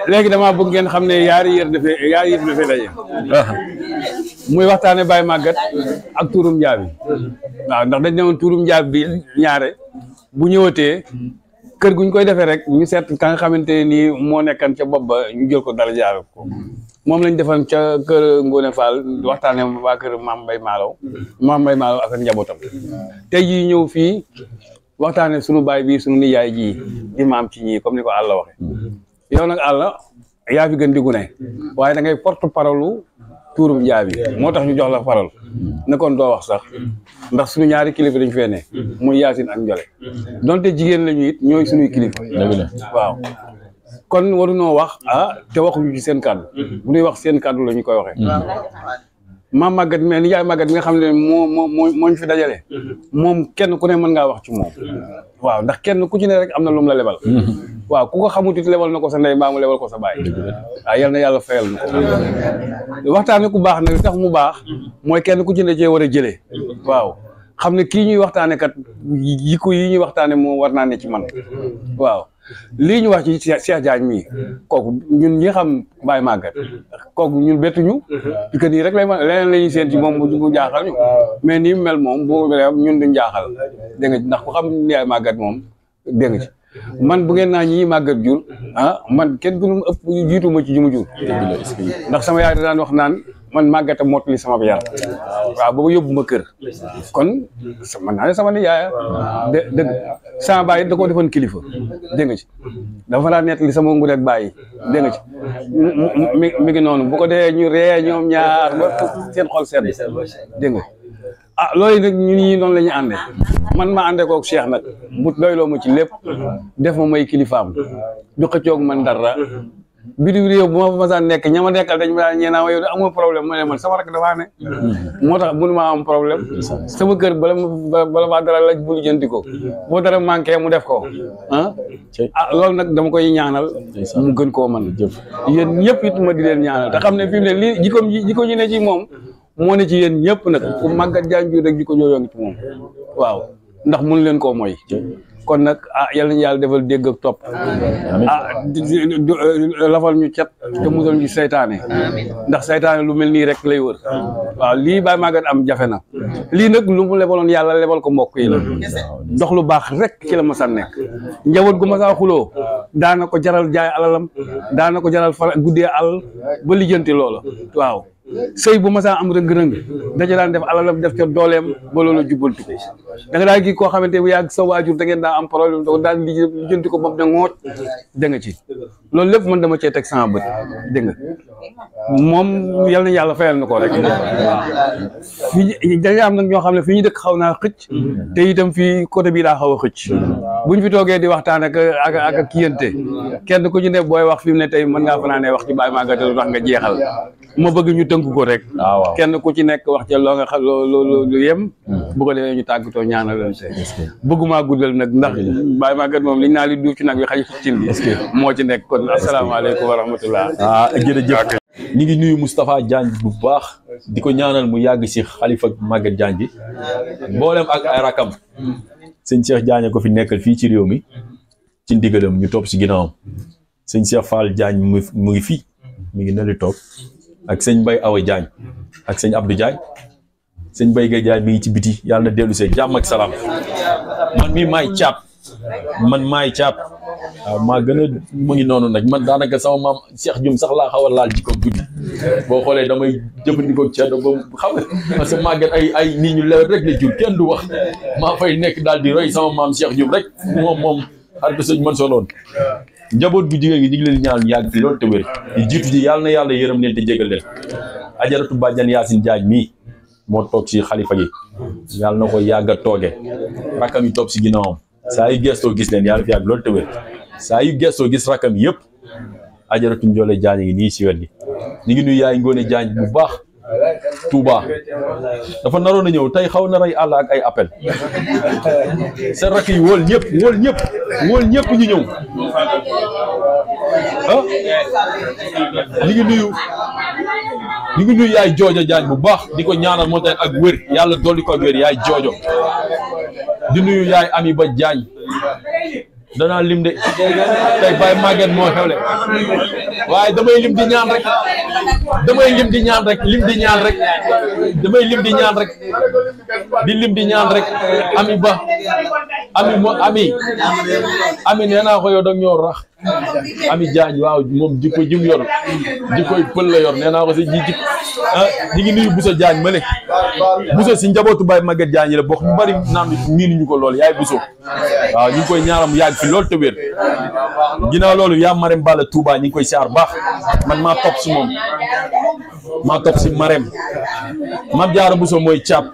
léegi dama bëgg ngeen xam ne yaari yëf dafay daje muy waxtaane Baye Maguette ak tuurum njaabi waaw ndax dañ ne woon tuurum njaabi bi ñaare bu ñëwatee kër guñ koy defee rek ñu seet ka nga xamante nii moo nekkan ca bopp ba ñu jël ko dara jaar ko moom lañ defoon ca kër Ngone Fall waxtaane waa kër Mame Mbaye Malaw ak njabootam tey jii ñëw fii waxtaane sunu baay bi sunu nijaay ji di maam ci ñii comme ni ko Alla waxe yow nag Alla yaa fi gën di gune waaye da ngay porte parole tuurum njaabi moo tax ñu jox la parole ne kon doo wax sax ndax suñu ñaari kilifa dañu fee ne muy Yaasin ak Njole donte jigéen lañu it ñooy suñuy kilifa waaw kon waruñoo wax te waxuñu ci seen kàddu bu ñuy wax seen kàddu la ñu koy waxee Mame Maguette mais nijaay Maguette mi nga xam ne moo ñu fi dajale moom kenn ku ne mën ngaa wax ci moom waaw ndax kenn ku ci ne rek am na lu mu la lebal waaw ku ko xamut it lebal na ko sa ndey mbaa mu lebal ko sa baay waaw yal na yàlla fayal na ko waxtaane ku baax nag tax mu baax mooy kenn ku ci ne cee war a jëlee waaw xam ne kii ñuy waxtaane kat yikko yi ñuy waxtaane moo war naa ne ci man waaw lii ñu wax ci Cheikh Diagne mii kooku ñun ñi xam Baye Maguette kooku ñun bettuñu parce que nii rek lay leneen la ñuy seen ci moom mu jaaxal ñu mais nii mel moom bu ñun duñ jaaxal dégg nga ndax ku xam Baye Maguette moom dégg nga ci man bu ngeen naa ñii Maguette jur man kenn gënu ëpp jiituma ci ju mu jur ndax sama yaay daan wax naan man Maguette a mottali sama yar waaw booba yóbbu ma kër kon man naa ne sama ni yaaya dëgg sama baay da koo defoon kilifa dégg nga ci dafa daan nettali sama ngu rek bàyyi dégg nga ci mi ngi noonu bu ko dee ñu ree ñoom ñaar ba seen xol sedd dégg nga loolu nag ñun ñi noonu la ñu àndee man ma àndee kook Cheikh nag mu doyloo ma ci lépp def ma may kilifaam du xëccoog man dara bitim réew bu ma fa masaan nekk ña ma nekkal dañ ma daan ñeenaa ma yow de amoo problème ma ne man sama rakk dafaa ne moo tax mënu maa am problème sama kër bala maa dara laaj bu lijjanti ko boo dara manqué mu def ko loolu nag dama koy ñaanal mu gën koo mën yéen ñëpp it ma di leen ñaanal te xam ne fi mu ne lii jikko ñu ne ci moom moo ne ci yéen ñëpp nag ku Maguette Diagne bi rek jikko jooyoo ngi ci moom waaw ndax mënu leen koo mooy kon nag yal nañu yàlla defal dégg ak topp lafal ñu cat te musal ñu seytaane ndax seytaane lu mel nii rek lay wër waaw lii Baye Maguette am jafe na lii nag lu mu lebaloon yàlla lebal ko mbokk yi la dox lu baax rek ci la masa nekk njaboot gu masa xuloo daana ko jaral jaay alalam daana ko jaral fara guddee alal ba lijjanti loola waaw sëy bu masaa am rëng-rëng daja daan def alalam def ca dooleem ba loolu jubbanti ko da nga daal gi koo xamante bu yàgg sa waajur da ngeen daa am problème da daal lijjanti ko moom ne ngoot da nga ci loolu lépp man dama cee teg sama bët dégg nga moom yal na yàlla fayal na ko rek fii dañu am nag ñoo xam ne fi ñu dëkk xaw naa xëcc te itam fii côté bii daa xaw a xëcc buñ fi toogee di waxtaan ak kiyante kenn ku ci ne booy wax fi mu ne tey mën ngaa fanaanee wax ci Baye Maguette lu tax nga jeexal ma bëgg ñu tënk ko rek kenn ku ci nekk wax ca loo nga xam lu yem bu ko defee ñu tàggatoo ñaanal leen see bëgguma guddal nag ndax Baye Maguette moom liñ naa li duuf ci nag bi xaj ci cin bi moo ci nekk kon asalaamaaleykum wa rahmatullah jërëjëf ñu ngi nuyu Moustapha Diagne bu baax di ko ñaanal mu yàgg si xalifa Maguette Diagne bi mboolem ak ay rakam sëñ Cheikh Diagne ko fi nekkal fii ci réew mi ci ndigalam ñu topp si ginnaawam sëñ Cheikh Fall Diagne mu ngi fii mi ngi neli toog ak sëñ Mbaye Awa Diagne ak sëñ Abdou Diagne sëñ Mbaye Gueye Diagne mi ngi ci biti yàlla na dellu see jàmm ak salaam man mii maay caab waaw maa gën a mu ngi noonu nag man daanaka sama maam Cheikh Dioum sax laa xaw a laal jikko guddi boo xoolee damay jëfandikoo ceddo ba xam nga parce que Maguette ay nit ñu lew rek la jur kenn du wax maa fay nekk daal di roy sama maam Cheikh Dioum rek moom xarit sëñ man soloon njaboot bu jigéen gi ñu ngi leen ñaan yàgg fi loolu te wér di jiitu ji yàlla na yàlla yërëm leen te jégal leen ajaratu Badiane Yacine Diagne mii moo toog si xalifa gi yàlla na ko yàgg a tooge rakkam yi topp si ginnaawam saa yu gestoo gis leen yàlla fi yàgg loolu te wér saa yu gestoo gis rakkam yëpp ajaratu Ndiolé Diagne ngi nii si wet gi ñu ngi nuyu yaay Ngoone Diagne bu baax Touba dafa naroon a ñëw tey xaw na rey àll ak ay appel sa rakk yi wóol ñëpp ñu ñëw ñu ngi nuyu yaay Joojo Diagne bu baax di ko ñaanal moo tax ak wér yàlla dolli ko ak wér yaay Joojo di nuyu yaay Ami Ba Diagne danaa lim de tey Baye Maguette moo xewle waaye damay lim di ñaan rek Ami Ba Ami nee naa ko yow da ñoo rax Ami Diagne waaw moom jikko jim yor jikkoy pël la yor nee naa ko si ñi ngi nuyu Bousso Diagne ma ne Bousso si njabootu Baye Maguette Diagne la bokk ñu bari naan miinuñu ko lool yaay Bousso waaw ñu ngi koy ñaanal mu yàgg fi loolu te wér ginnaaw loolu yaa Marème Balla Touba ñu ngi koy siyaar baax man maa topp si moom maa topp si Marème Mame Diarra Bousso mooy caab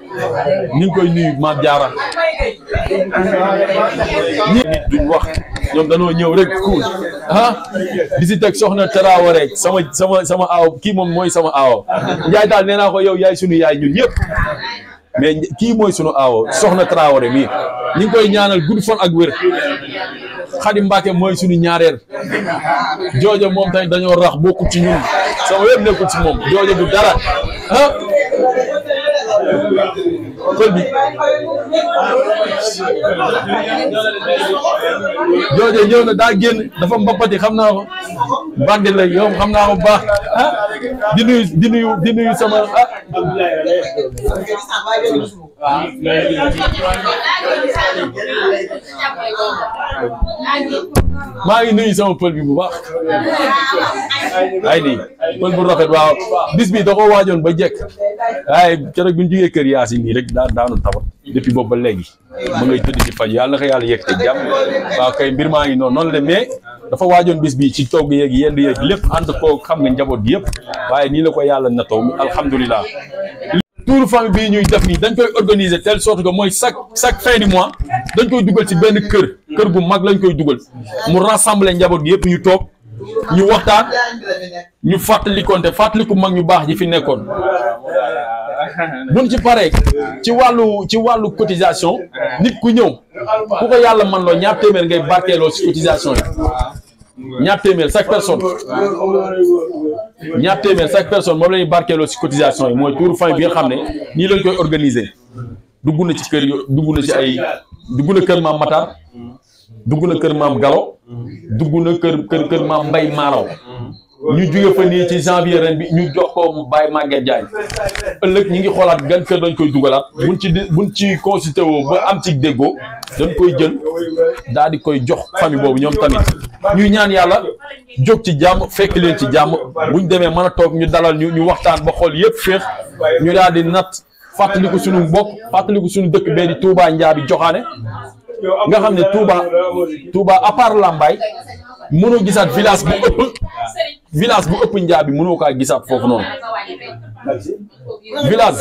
ñu ngi koy nuyu Mame Diarra ñi nit duñ wax ñoom dañoo ñëw rek kuul di si teg soxna Traoré sama aaw kii moom mooy sama aaw Njaay daal nee naa ko yow yaay sunu yaay ñun ñëpp mais kii mooy sunu aawo soxna Traoré mii ñu ngi koy ñaanal gudd fan ak wér Xadi Mbàkke mooy sunu ñaareel Joojo moom tamit dañoo rax bokkut ci ñun sama wér nekkul ci moom Joojo du dara pël bi jooje ñëw na daa génn dafa mbappati xam naa ko bandi la yow xam naa ko bu baax ah di nuyu sama maa ngi nuyu sama pël bi bu baax ay nii pël bu rafet waaw bis bi da ko waajoon ba jekk waaye keroog bu ñu jógee kër Yaasin nii rek daanu tawat depuis boobu ba léegi ma ngay tëdd ci faj yàlla na ko yàlla yegg te jàmm waaw kay mbir maa ngi noonu la de mais dafa waajoon bis bi ci togg yeeg yenn yeeg lépp ànd koo xam nga njaboot gi yëpp waaye nii la ko yàlla natoo alhamdulilah. tuuru famille bii ñuy def nii dañ koy organiser telle sorte que mooy chaque fin du mois dañ koy dugal ci benn kër gu mag lañ koy dugal mu rassembler njaboot gi yëpp ñu toog ñu waxtaan ñu fàttaliku mag ñu baax ji fi nekkoon. buñ ci paree ci wàllu cotisation nit ku ñëw ku ko yàlla man loo ñaar téeméer ngay barkeeloo ci cotisation yi ñaar téeméer chaque personne moom la ñuy barkeeloo ci cotisation yi mooy tuuru famille bi nga xam ne nii lañ koy organiser dugg na ci kër dugg na kër maam Matar dugg na kër maam Galo dugg na kër maam Mbay Maaraw ñu jóge fa nii ci janvier ren bi ñu jox ko Baye Maguette Diagne ëllëg ñi ngi xoolaat gan kër dañ koy dugalaat buñ ci consulté woo ba am ci déggoo dañ koy jël daal di koy jox famille boobu ñoom tamit ñuy ñaan yàlla jóg ci jàmm fekk leen ci jàmm buñ demee mën a toog ñu dalal ñu waxtaan ba xool yëpp féex ñu daal di nat fàttaliku suñu mbokk fàttaliku suñu dëkk bee di Touba Njaabi Joxaane nga xam ne Touba à part Lambaye mënoo gisaat village bu ëpp Njaabi mënoo kaa gisaat foofu noonu village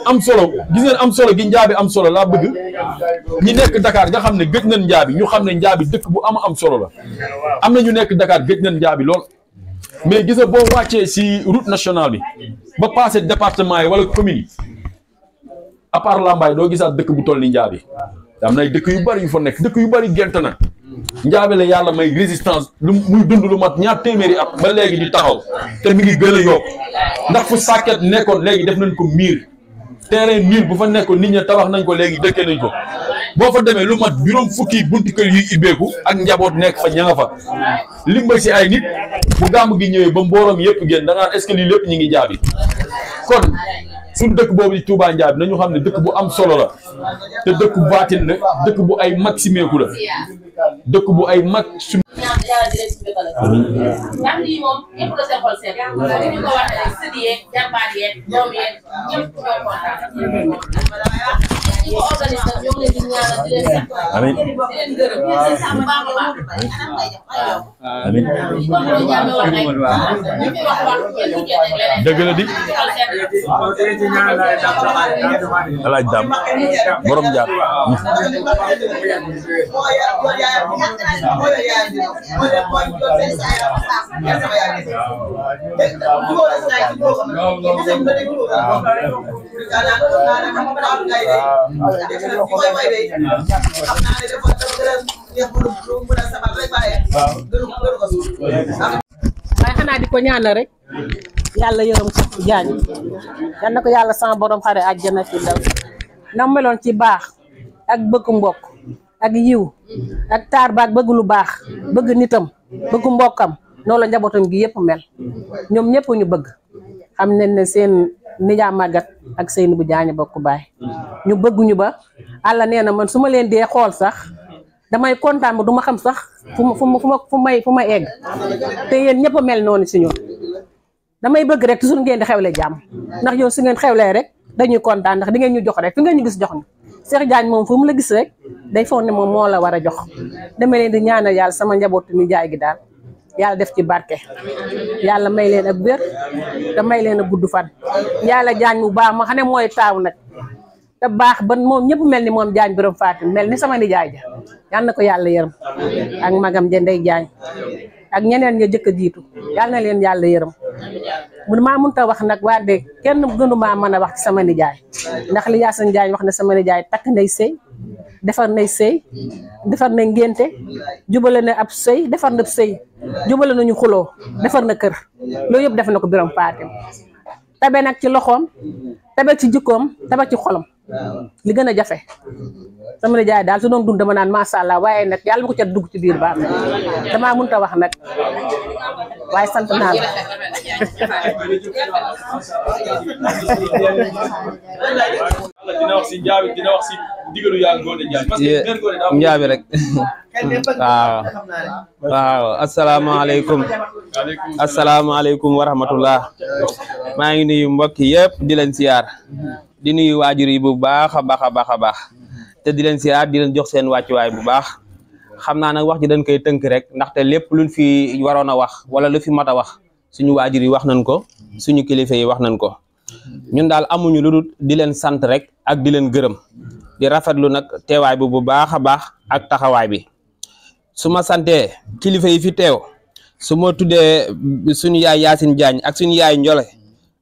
am solo gis ngeen am solo gi Njaabi am solo laa bëgg ñi nekk Dakar nga xam ne gëj nañ Njaabi ñu xam ne Njaabi dëkk bu am solo la am na ñu nekk Dakar gëj nañ Njaabi lool mais gis nga boo wàccee si route nationale bi ba passé département yi wala commune yi à part Lambaye doo gisaat dëkk bu toll ni Njaabi am na ay dëkk yu bari yu fa nekk dëkk yu bari gent na Njaabi la yàlla may résistance lu muy dund lu mat ñaar téeméeri at ba léegi di taxaw te mi ngi gën a yokk ndax fu sàkket nekkoon léegi def nañ ko miir terrain miir bu fa nekkoon nit ñi tabax nañ ko léegi dëkkee nañ ko boo fa demee lu mat juróom fukki bunti kër yuy ibbeeku ak njaboot nekk fa ña nga fa limba si ay nit bu gàmm gi ñëwee ba mboorom yëpp génn da ngaan est-ce que lii lépp ñu ngi Njaabi kon suñu dëkk boobu di Touba Njaabi nañu xam ne dëkk bu am solo la te dëkk bu baatin la dëkk bu ay mag simeeku la dëkk bu ay mag su ndax lii moom ñëpp la seen xol seet li ñu ko waxee rek sëdi yeeg jàmbaar yeeg doom yeeg ñëpp ñoo kontaan ñi ko organise nag ñoo ngi leen di ñaanal di leen sant di leen gërëm di leen sant bu baax a baax amiin dëgg la di alaaj daam borom jaar waaye xanaa di ko ñaanal rek yàlla yërëm ko jaañ yal na ko yàlla sama borom xare àjjana ci daw na meloon ci baax ak bëgg mbokk ak yiw ak taar baak bëgg lu baax bëgg nitam bëgg mbokkam noonu la njabootam gi yëpp mel ñoom ñëpp ñu bëgg xam nañ ne seen nijaay màggat ak seen bu jaañ bokk baay ñu bëgguñu ba àlla nee na man su ma leen dee xool sax damay kontaan ba du ma xam sax fu ma egg te yéen ñëpp a mel noonu si ñun damay bëgg rek toujours ngeen di xewle jàmm ndax yow su ngeen xewlee rek dañuy kontaan ndax di ngeen ñu jox rek fi ngeen ñu gis jox ñu Cheikh Diagne moom fu mu la gis rek day foog ne moom moo la war a jox dama leen di ñaanal yàlla sama njabootu mi jaay gi daal yàlla def ci barke yàlla may leen ak wér te may leen a gudd fan yàlla Diagne bu baax ma xam ne mooy taaw nag te baax ba moom ñëpp mel ni moom Diagne borom Fatim mel ni sama nijaay ja yal na ko yàlla yërëm ak magam ja Ndey Diagne ak ñeneen ña jëkk a jiitu yal na leen yàlla yërëm mun maa mënut a wax nag waa de kenn gënu maa mën a wax ci sama nijaay ndax li Yacine Diagne wax ne sama nijaay takk nay sëy defar nay sëy defar na ngénte jubale na ab sëy defar na sëy jubale nañu xuloo defar na kër loolu yëpp def na ko borom Fatim tabe nag ci loxoom tabe ci jikkoom tabe ci xolam li gën a jafe sama nijaay daal su doon dund dama naan macha allah waaye nag yàlla bu ko ca dugg ci biir baax damaa mënut a wax nag waaye sant naa la. dina wax si njaabi dina wax si ndigalu yaa Ngoné Ndiaye parce que ngeen Ngoné daa njaabi rek waaw asalaamaaleykum wa rahmatullah maa ngi nuyu mbokk yëpp di leen siyaar di nuyu waajur yi bu baax a baax te di leen siyaar di leen jox seen wàccuwaay bu baax xam naa nag wax ji dañ koy tënk rek ndaxte lépp luñ fi waroon a wax wala lu fi mat a wax suñu waajur yi wax nañ ko suñu kilifa yi wax nañ ko ñun daal amuñu lu dul di leen sant rek ak di leen gërëm di rafetlu nag teewaay bu baax a baax ak taxawaay bi su ma santee kilifa yi fi teew su ma tuddee suñu yaay Yacine Diagne ak suñu yaay Ndiolé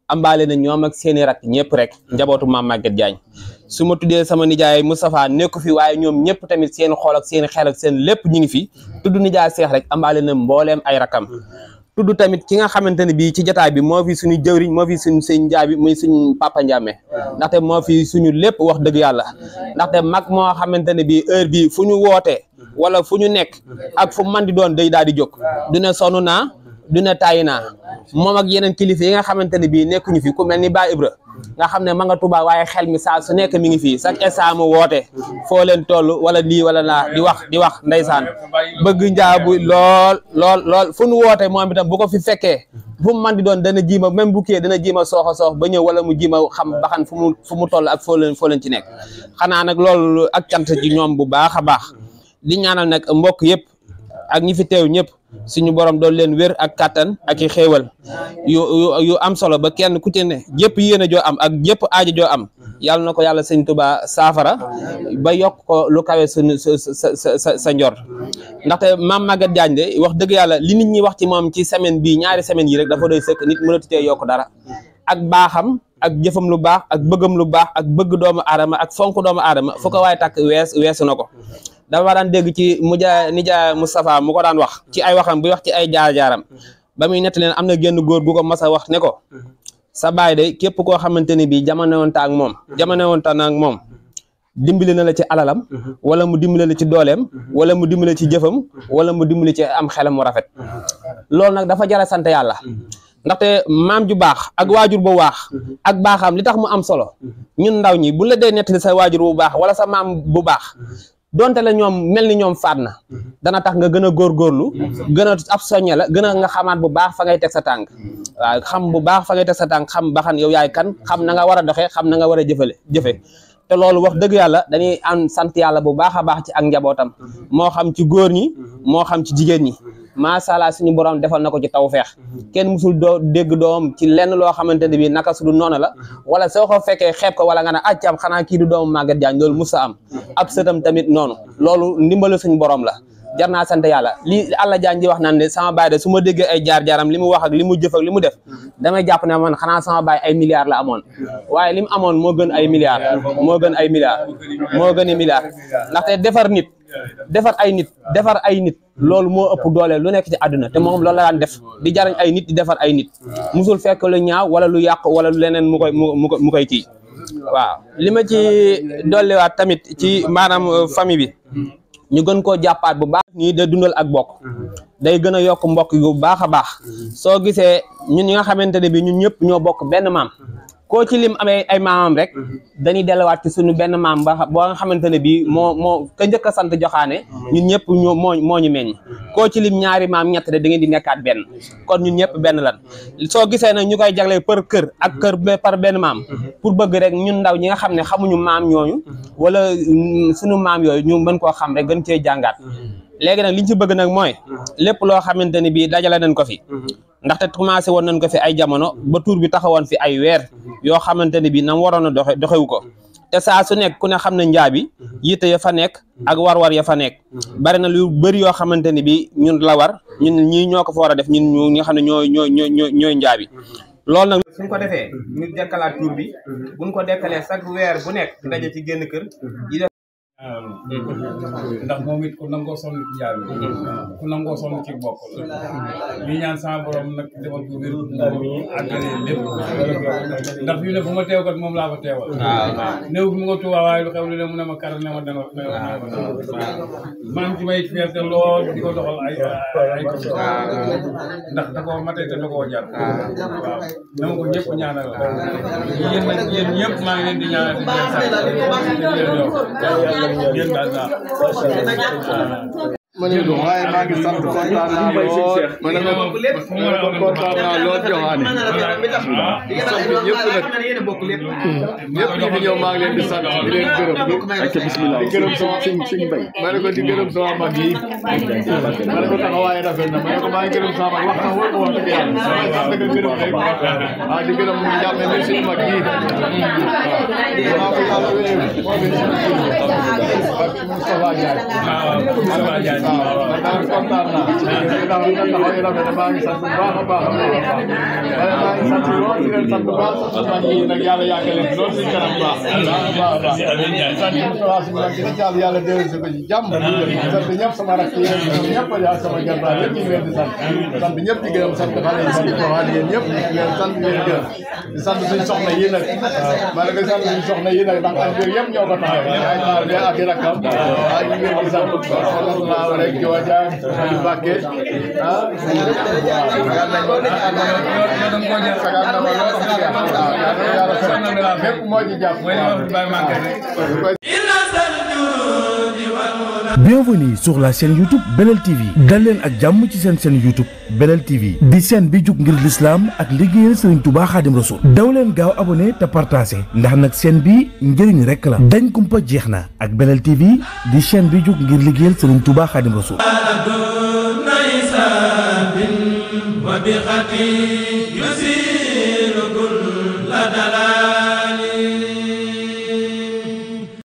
ambaale na ñoom ak seeni rak ñëpp rek njabootu Mame Maguette Diagne su ma tuddee sama nijaay Moustapha nekku fi waaye ñoom ñëpp tamit seen xool ak seen xel ak seen lépp ñu ngi fi tudd nijaay Seex rek ambaale na mbooleem ay rakam tudd tamit ki nga xamante ne bii ci jotaay bi moo fi suñu jëwriñ moo fi suñu sëñ Njaabi muy suñu papa Ndiame ndaxte moo fi suñu lépp wax dëgg yàlla ndaxte mag moo xamante ne bii heure bii fu ñu wootee wala fu ñu nekk ak fu man di doon day daal di jóg du ne sonn naa du ne tàyyi naa moom ak yeneen kilifa yi nga xamante ne bii nekkuñu fi ku mel ni Ba Ibra nga xam ne ma nga Tuubaa waaye xel mi saa su nekk mi ngi fii chaque instant mu woote foo leen toll wala lii wala laa di wax ndeysaan bëgg njaabu lool fu nu woote moom itam bu ko fi fekkee fu mu man di doon dana jiima même bu kii dana jiima soox ba ñëw wala mu jiima xam baxan fu mu toll ak foo leen ci nekk xanaa nag loolu ak cant ji ñoom bu baax a baax di ñaanal nag mbokk yëpp ak ñi fi teew ñëpp suñu borom doon leen wér ak kattan ak i xéewal yu am solo ba kenn ku ci ne jëpp yéene joo am ak jëpp aajo joo am yàlla na ko yàlla sëñ Tuubaa saafara ba yokk ko lu kawe suñu sa njor ndaxte Mame Maguette Diagne de wax dëgg yàlla li nit ñi wax ci moom ci semaine bii ñaari semaine yi rek dafa doy sëkk nit mënatu cee yokk dara ak baaxam ak jëfam lu baax ak bëggam lu baax ak bëgg doomu aadama ak fonk doomu aadama fu ko waaye takk weesu na ko dafa daan dégg ci nijaay Moustapha mu ko daan wax ci ay waxam buy wax ci ay jaar-jaaram ba muy nett leen am na génn góor gu ko mas a wax ne ko sa baay de képp koo xamante ne bii jamono woon ak moom dimbali na la ci alalam wala mu dimbali la ci dooleem wala mu dimbali ci jëfam wala mu dimbali ci am xelam mu rafet loolu nag dafa jara sant yàlla ndaxte maam ju baax ak waajur bu baax ak baaxam li tax mu am solo ñun ndaw ñi bu la dee nettali sa waajur bu baax wala sa maam bu baax donte la ñoom mel ni ñoom faat na dana tax nga gën a góorgóorlu gën a ab soññe la gën a nga xamaat bu baax fa ngay teg sa tànk waaw xam bu baax fa ngay teg sa tànk xam ba xam yow yaay kan xam na nga war a doxee xam na nga war a jëfe te loolu wax dëgg yàlla dañuy am sant yàlla bu baax a baax ci ak njabootam moo xam ci góor ñi moo xam ci jigéen ñi macha allah suñu borom defal na ko ci tawfeex kenn musul dégg doom ci lenn loo xamante ne bii naka su du noonu la wala soo ko fekkee xeeb ko wala nga ne accam xanaa kii du doomu Maguette Diagne loolu musa am ab sëtam tamit noonu loolu ndimbalu suñu borom la jar naa sant yàlla li Alla Diagne di wax naan ne sama baay de su ma déggee ay jaar-jaaram li mu wax ak li mu jëf ak li mu def damay jàpp ne man xanaa sama baay ay milliards la amoon waaye li mu amoon moo gën ay milliards moo gën i milliards ndaxte defar ay nit loolu moo ëpp doole lu nekk ci àdduna te moom loolu la daan def di jariñ ay nit di defar ay nit musul fekk lu ñaaw wala lu yàq wala lu leneen mu koy kii waaw li ma ci dolliwaat tamit ci maanaam famille bi ñu gën koo jàppaat bu baax nii de dundal ak bokk day gën a yokk mbokk yu baax a baax soo gisee ñun ñi nga xamante ne bi ñun ñëpp ñoo bokk benn maam koo ci lim amee ay maamam rek dañuy delluwaat ci suñu benn maam ba boo nga xamante ne bii moo ka njëkk a sant joxaane ñun ñëpp moo ñu meññ koo ci lim ñaari maam ñett de da ngeen di nekkaat benn kon ñun ñëpp benn lan soo gisee nag ñu koy jagle par kër ak kër par benn maam pour bëgg rek ñun ndaw ñi nga xam ne xamuñu maam ñooñu wala suñu maam yooyu ñu mën koo xam rek gën cee jàngaat léegi nag liñ ci bëgg nag mooy lépp loo xamante ne bii dajale nañ ko fi ndaxte commencé woon nañ ko fi ay jamono ba tuur bi taxawoon fi ay weer yoo xamante ne bii nam waroon a doxewu ko te saa su nekk ku ne xam ne njaabi yitte ya fa nekk ak war-war ya fa nekk bari na lu bëri yoo xamante ne bii ñun la war ñun ñii ñoo ko fa war a def ñun ñu nga xam ne ñooy njaabi loolu nag suñ ko defee ñu dekkalaat tuur bi buñ ko dekkalee chaque weer bu nekk daje ci génn kër ndax moom it ku nangoo sonn ci njaay bi ku nangoo sonn ci bokk ñu ñaan sama borom nag defal ko wér àggale lépp ndax fi ne fu ma teew kat moom laa fa teewal néew bi mu nga Tuubaa waaye lu xew lu ne mu ne ma karal ne ma danga man ci may fierté lool di ko doxal ay ndax da koo matee te da koo jar waaw dama ko ñëpp ñaanal yéen ñëpp maa ngi leen di ñaanal di leen ma ne ko waaye maa ngi sant kontaan naa lool ma ne ko kontaan naa lool joxaane sant ñëpp nag ñëpp ñi fi ñëw maa ngi leen di sant di leen gërëm di gërëm sama suñ bay ma ne ko di gërëm sama mag yi ma ne ko taxawaay rafet na ma ne ko maa ngi gërëm sama mag wax na wóor ko wax dëgg yàlla waaye sant nga gërëm rek waaw di gërëm mu jàmme ne suñu mag yi maa ko yàlla wéyee moo fi ak Moustapha Diagne waaw man kontaan naa ndax li nga taxaw rafet na maa ngi sant bu baax a baax waaye maa ngi sant lool di leen sant bu baax sant yi nag yàlla yàggale lool si kanam baax baax sant Moustapha si mag dina jàll yàlla déwén si ko ci jàmm sant ñëpp sama rakk yi ñëpp ak sama jarbaat yëpp ñu ngi leen di sant ñëpp di gërëm sant xale yi sant joxaan yéen ñëpp di leen sant leen gërëm di sant suñ soxna yi nag ma ne ko sant suñ soxna yi nag ndax ak yëpp ñoo ko taxaw ay taal bi ak rakkam ay ñu ngi leen di sant rek ci waajal di Mbàkke Bienvenue sur la chaîne YouTube Belel TV dal leen ak jàmm ci seen chaîne YouTube Belel TV di chaîne bi jug ngir l'islam ak liggéeyal Serigne Touba Khadim Rassoul daw leen gaaw abonné te partagé ndax nag chaîne bi njëriñ rek la dañ kumpa jeex na ak Belel TV di chaîne bi jug ngir liggéeyal Serigne Touba Khadim Rassoul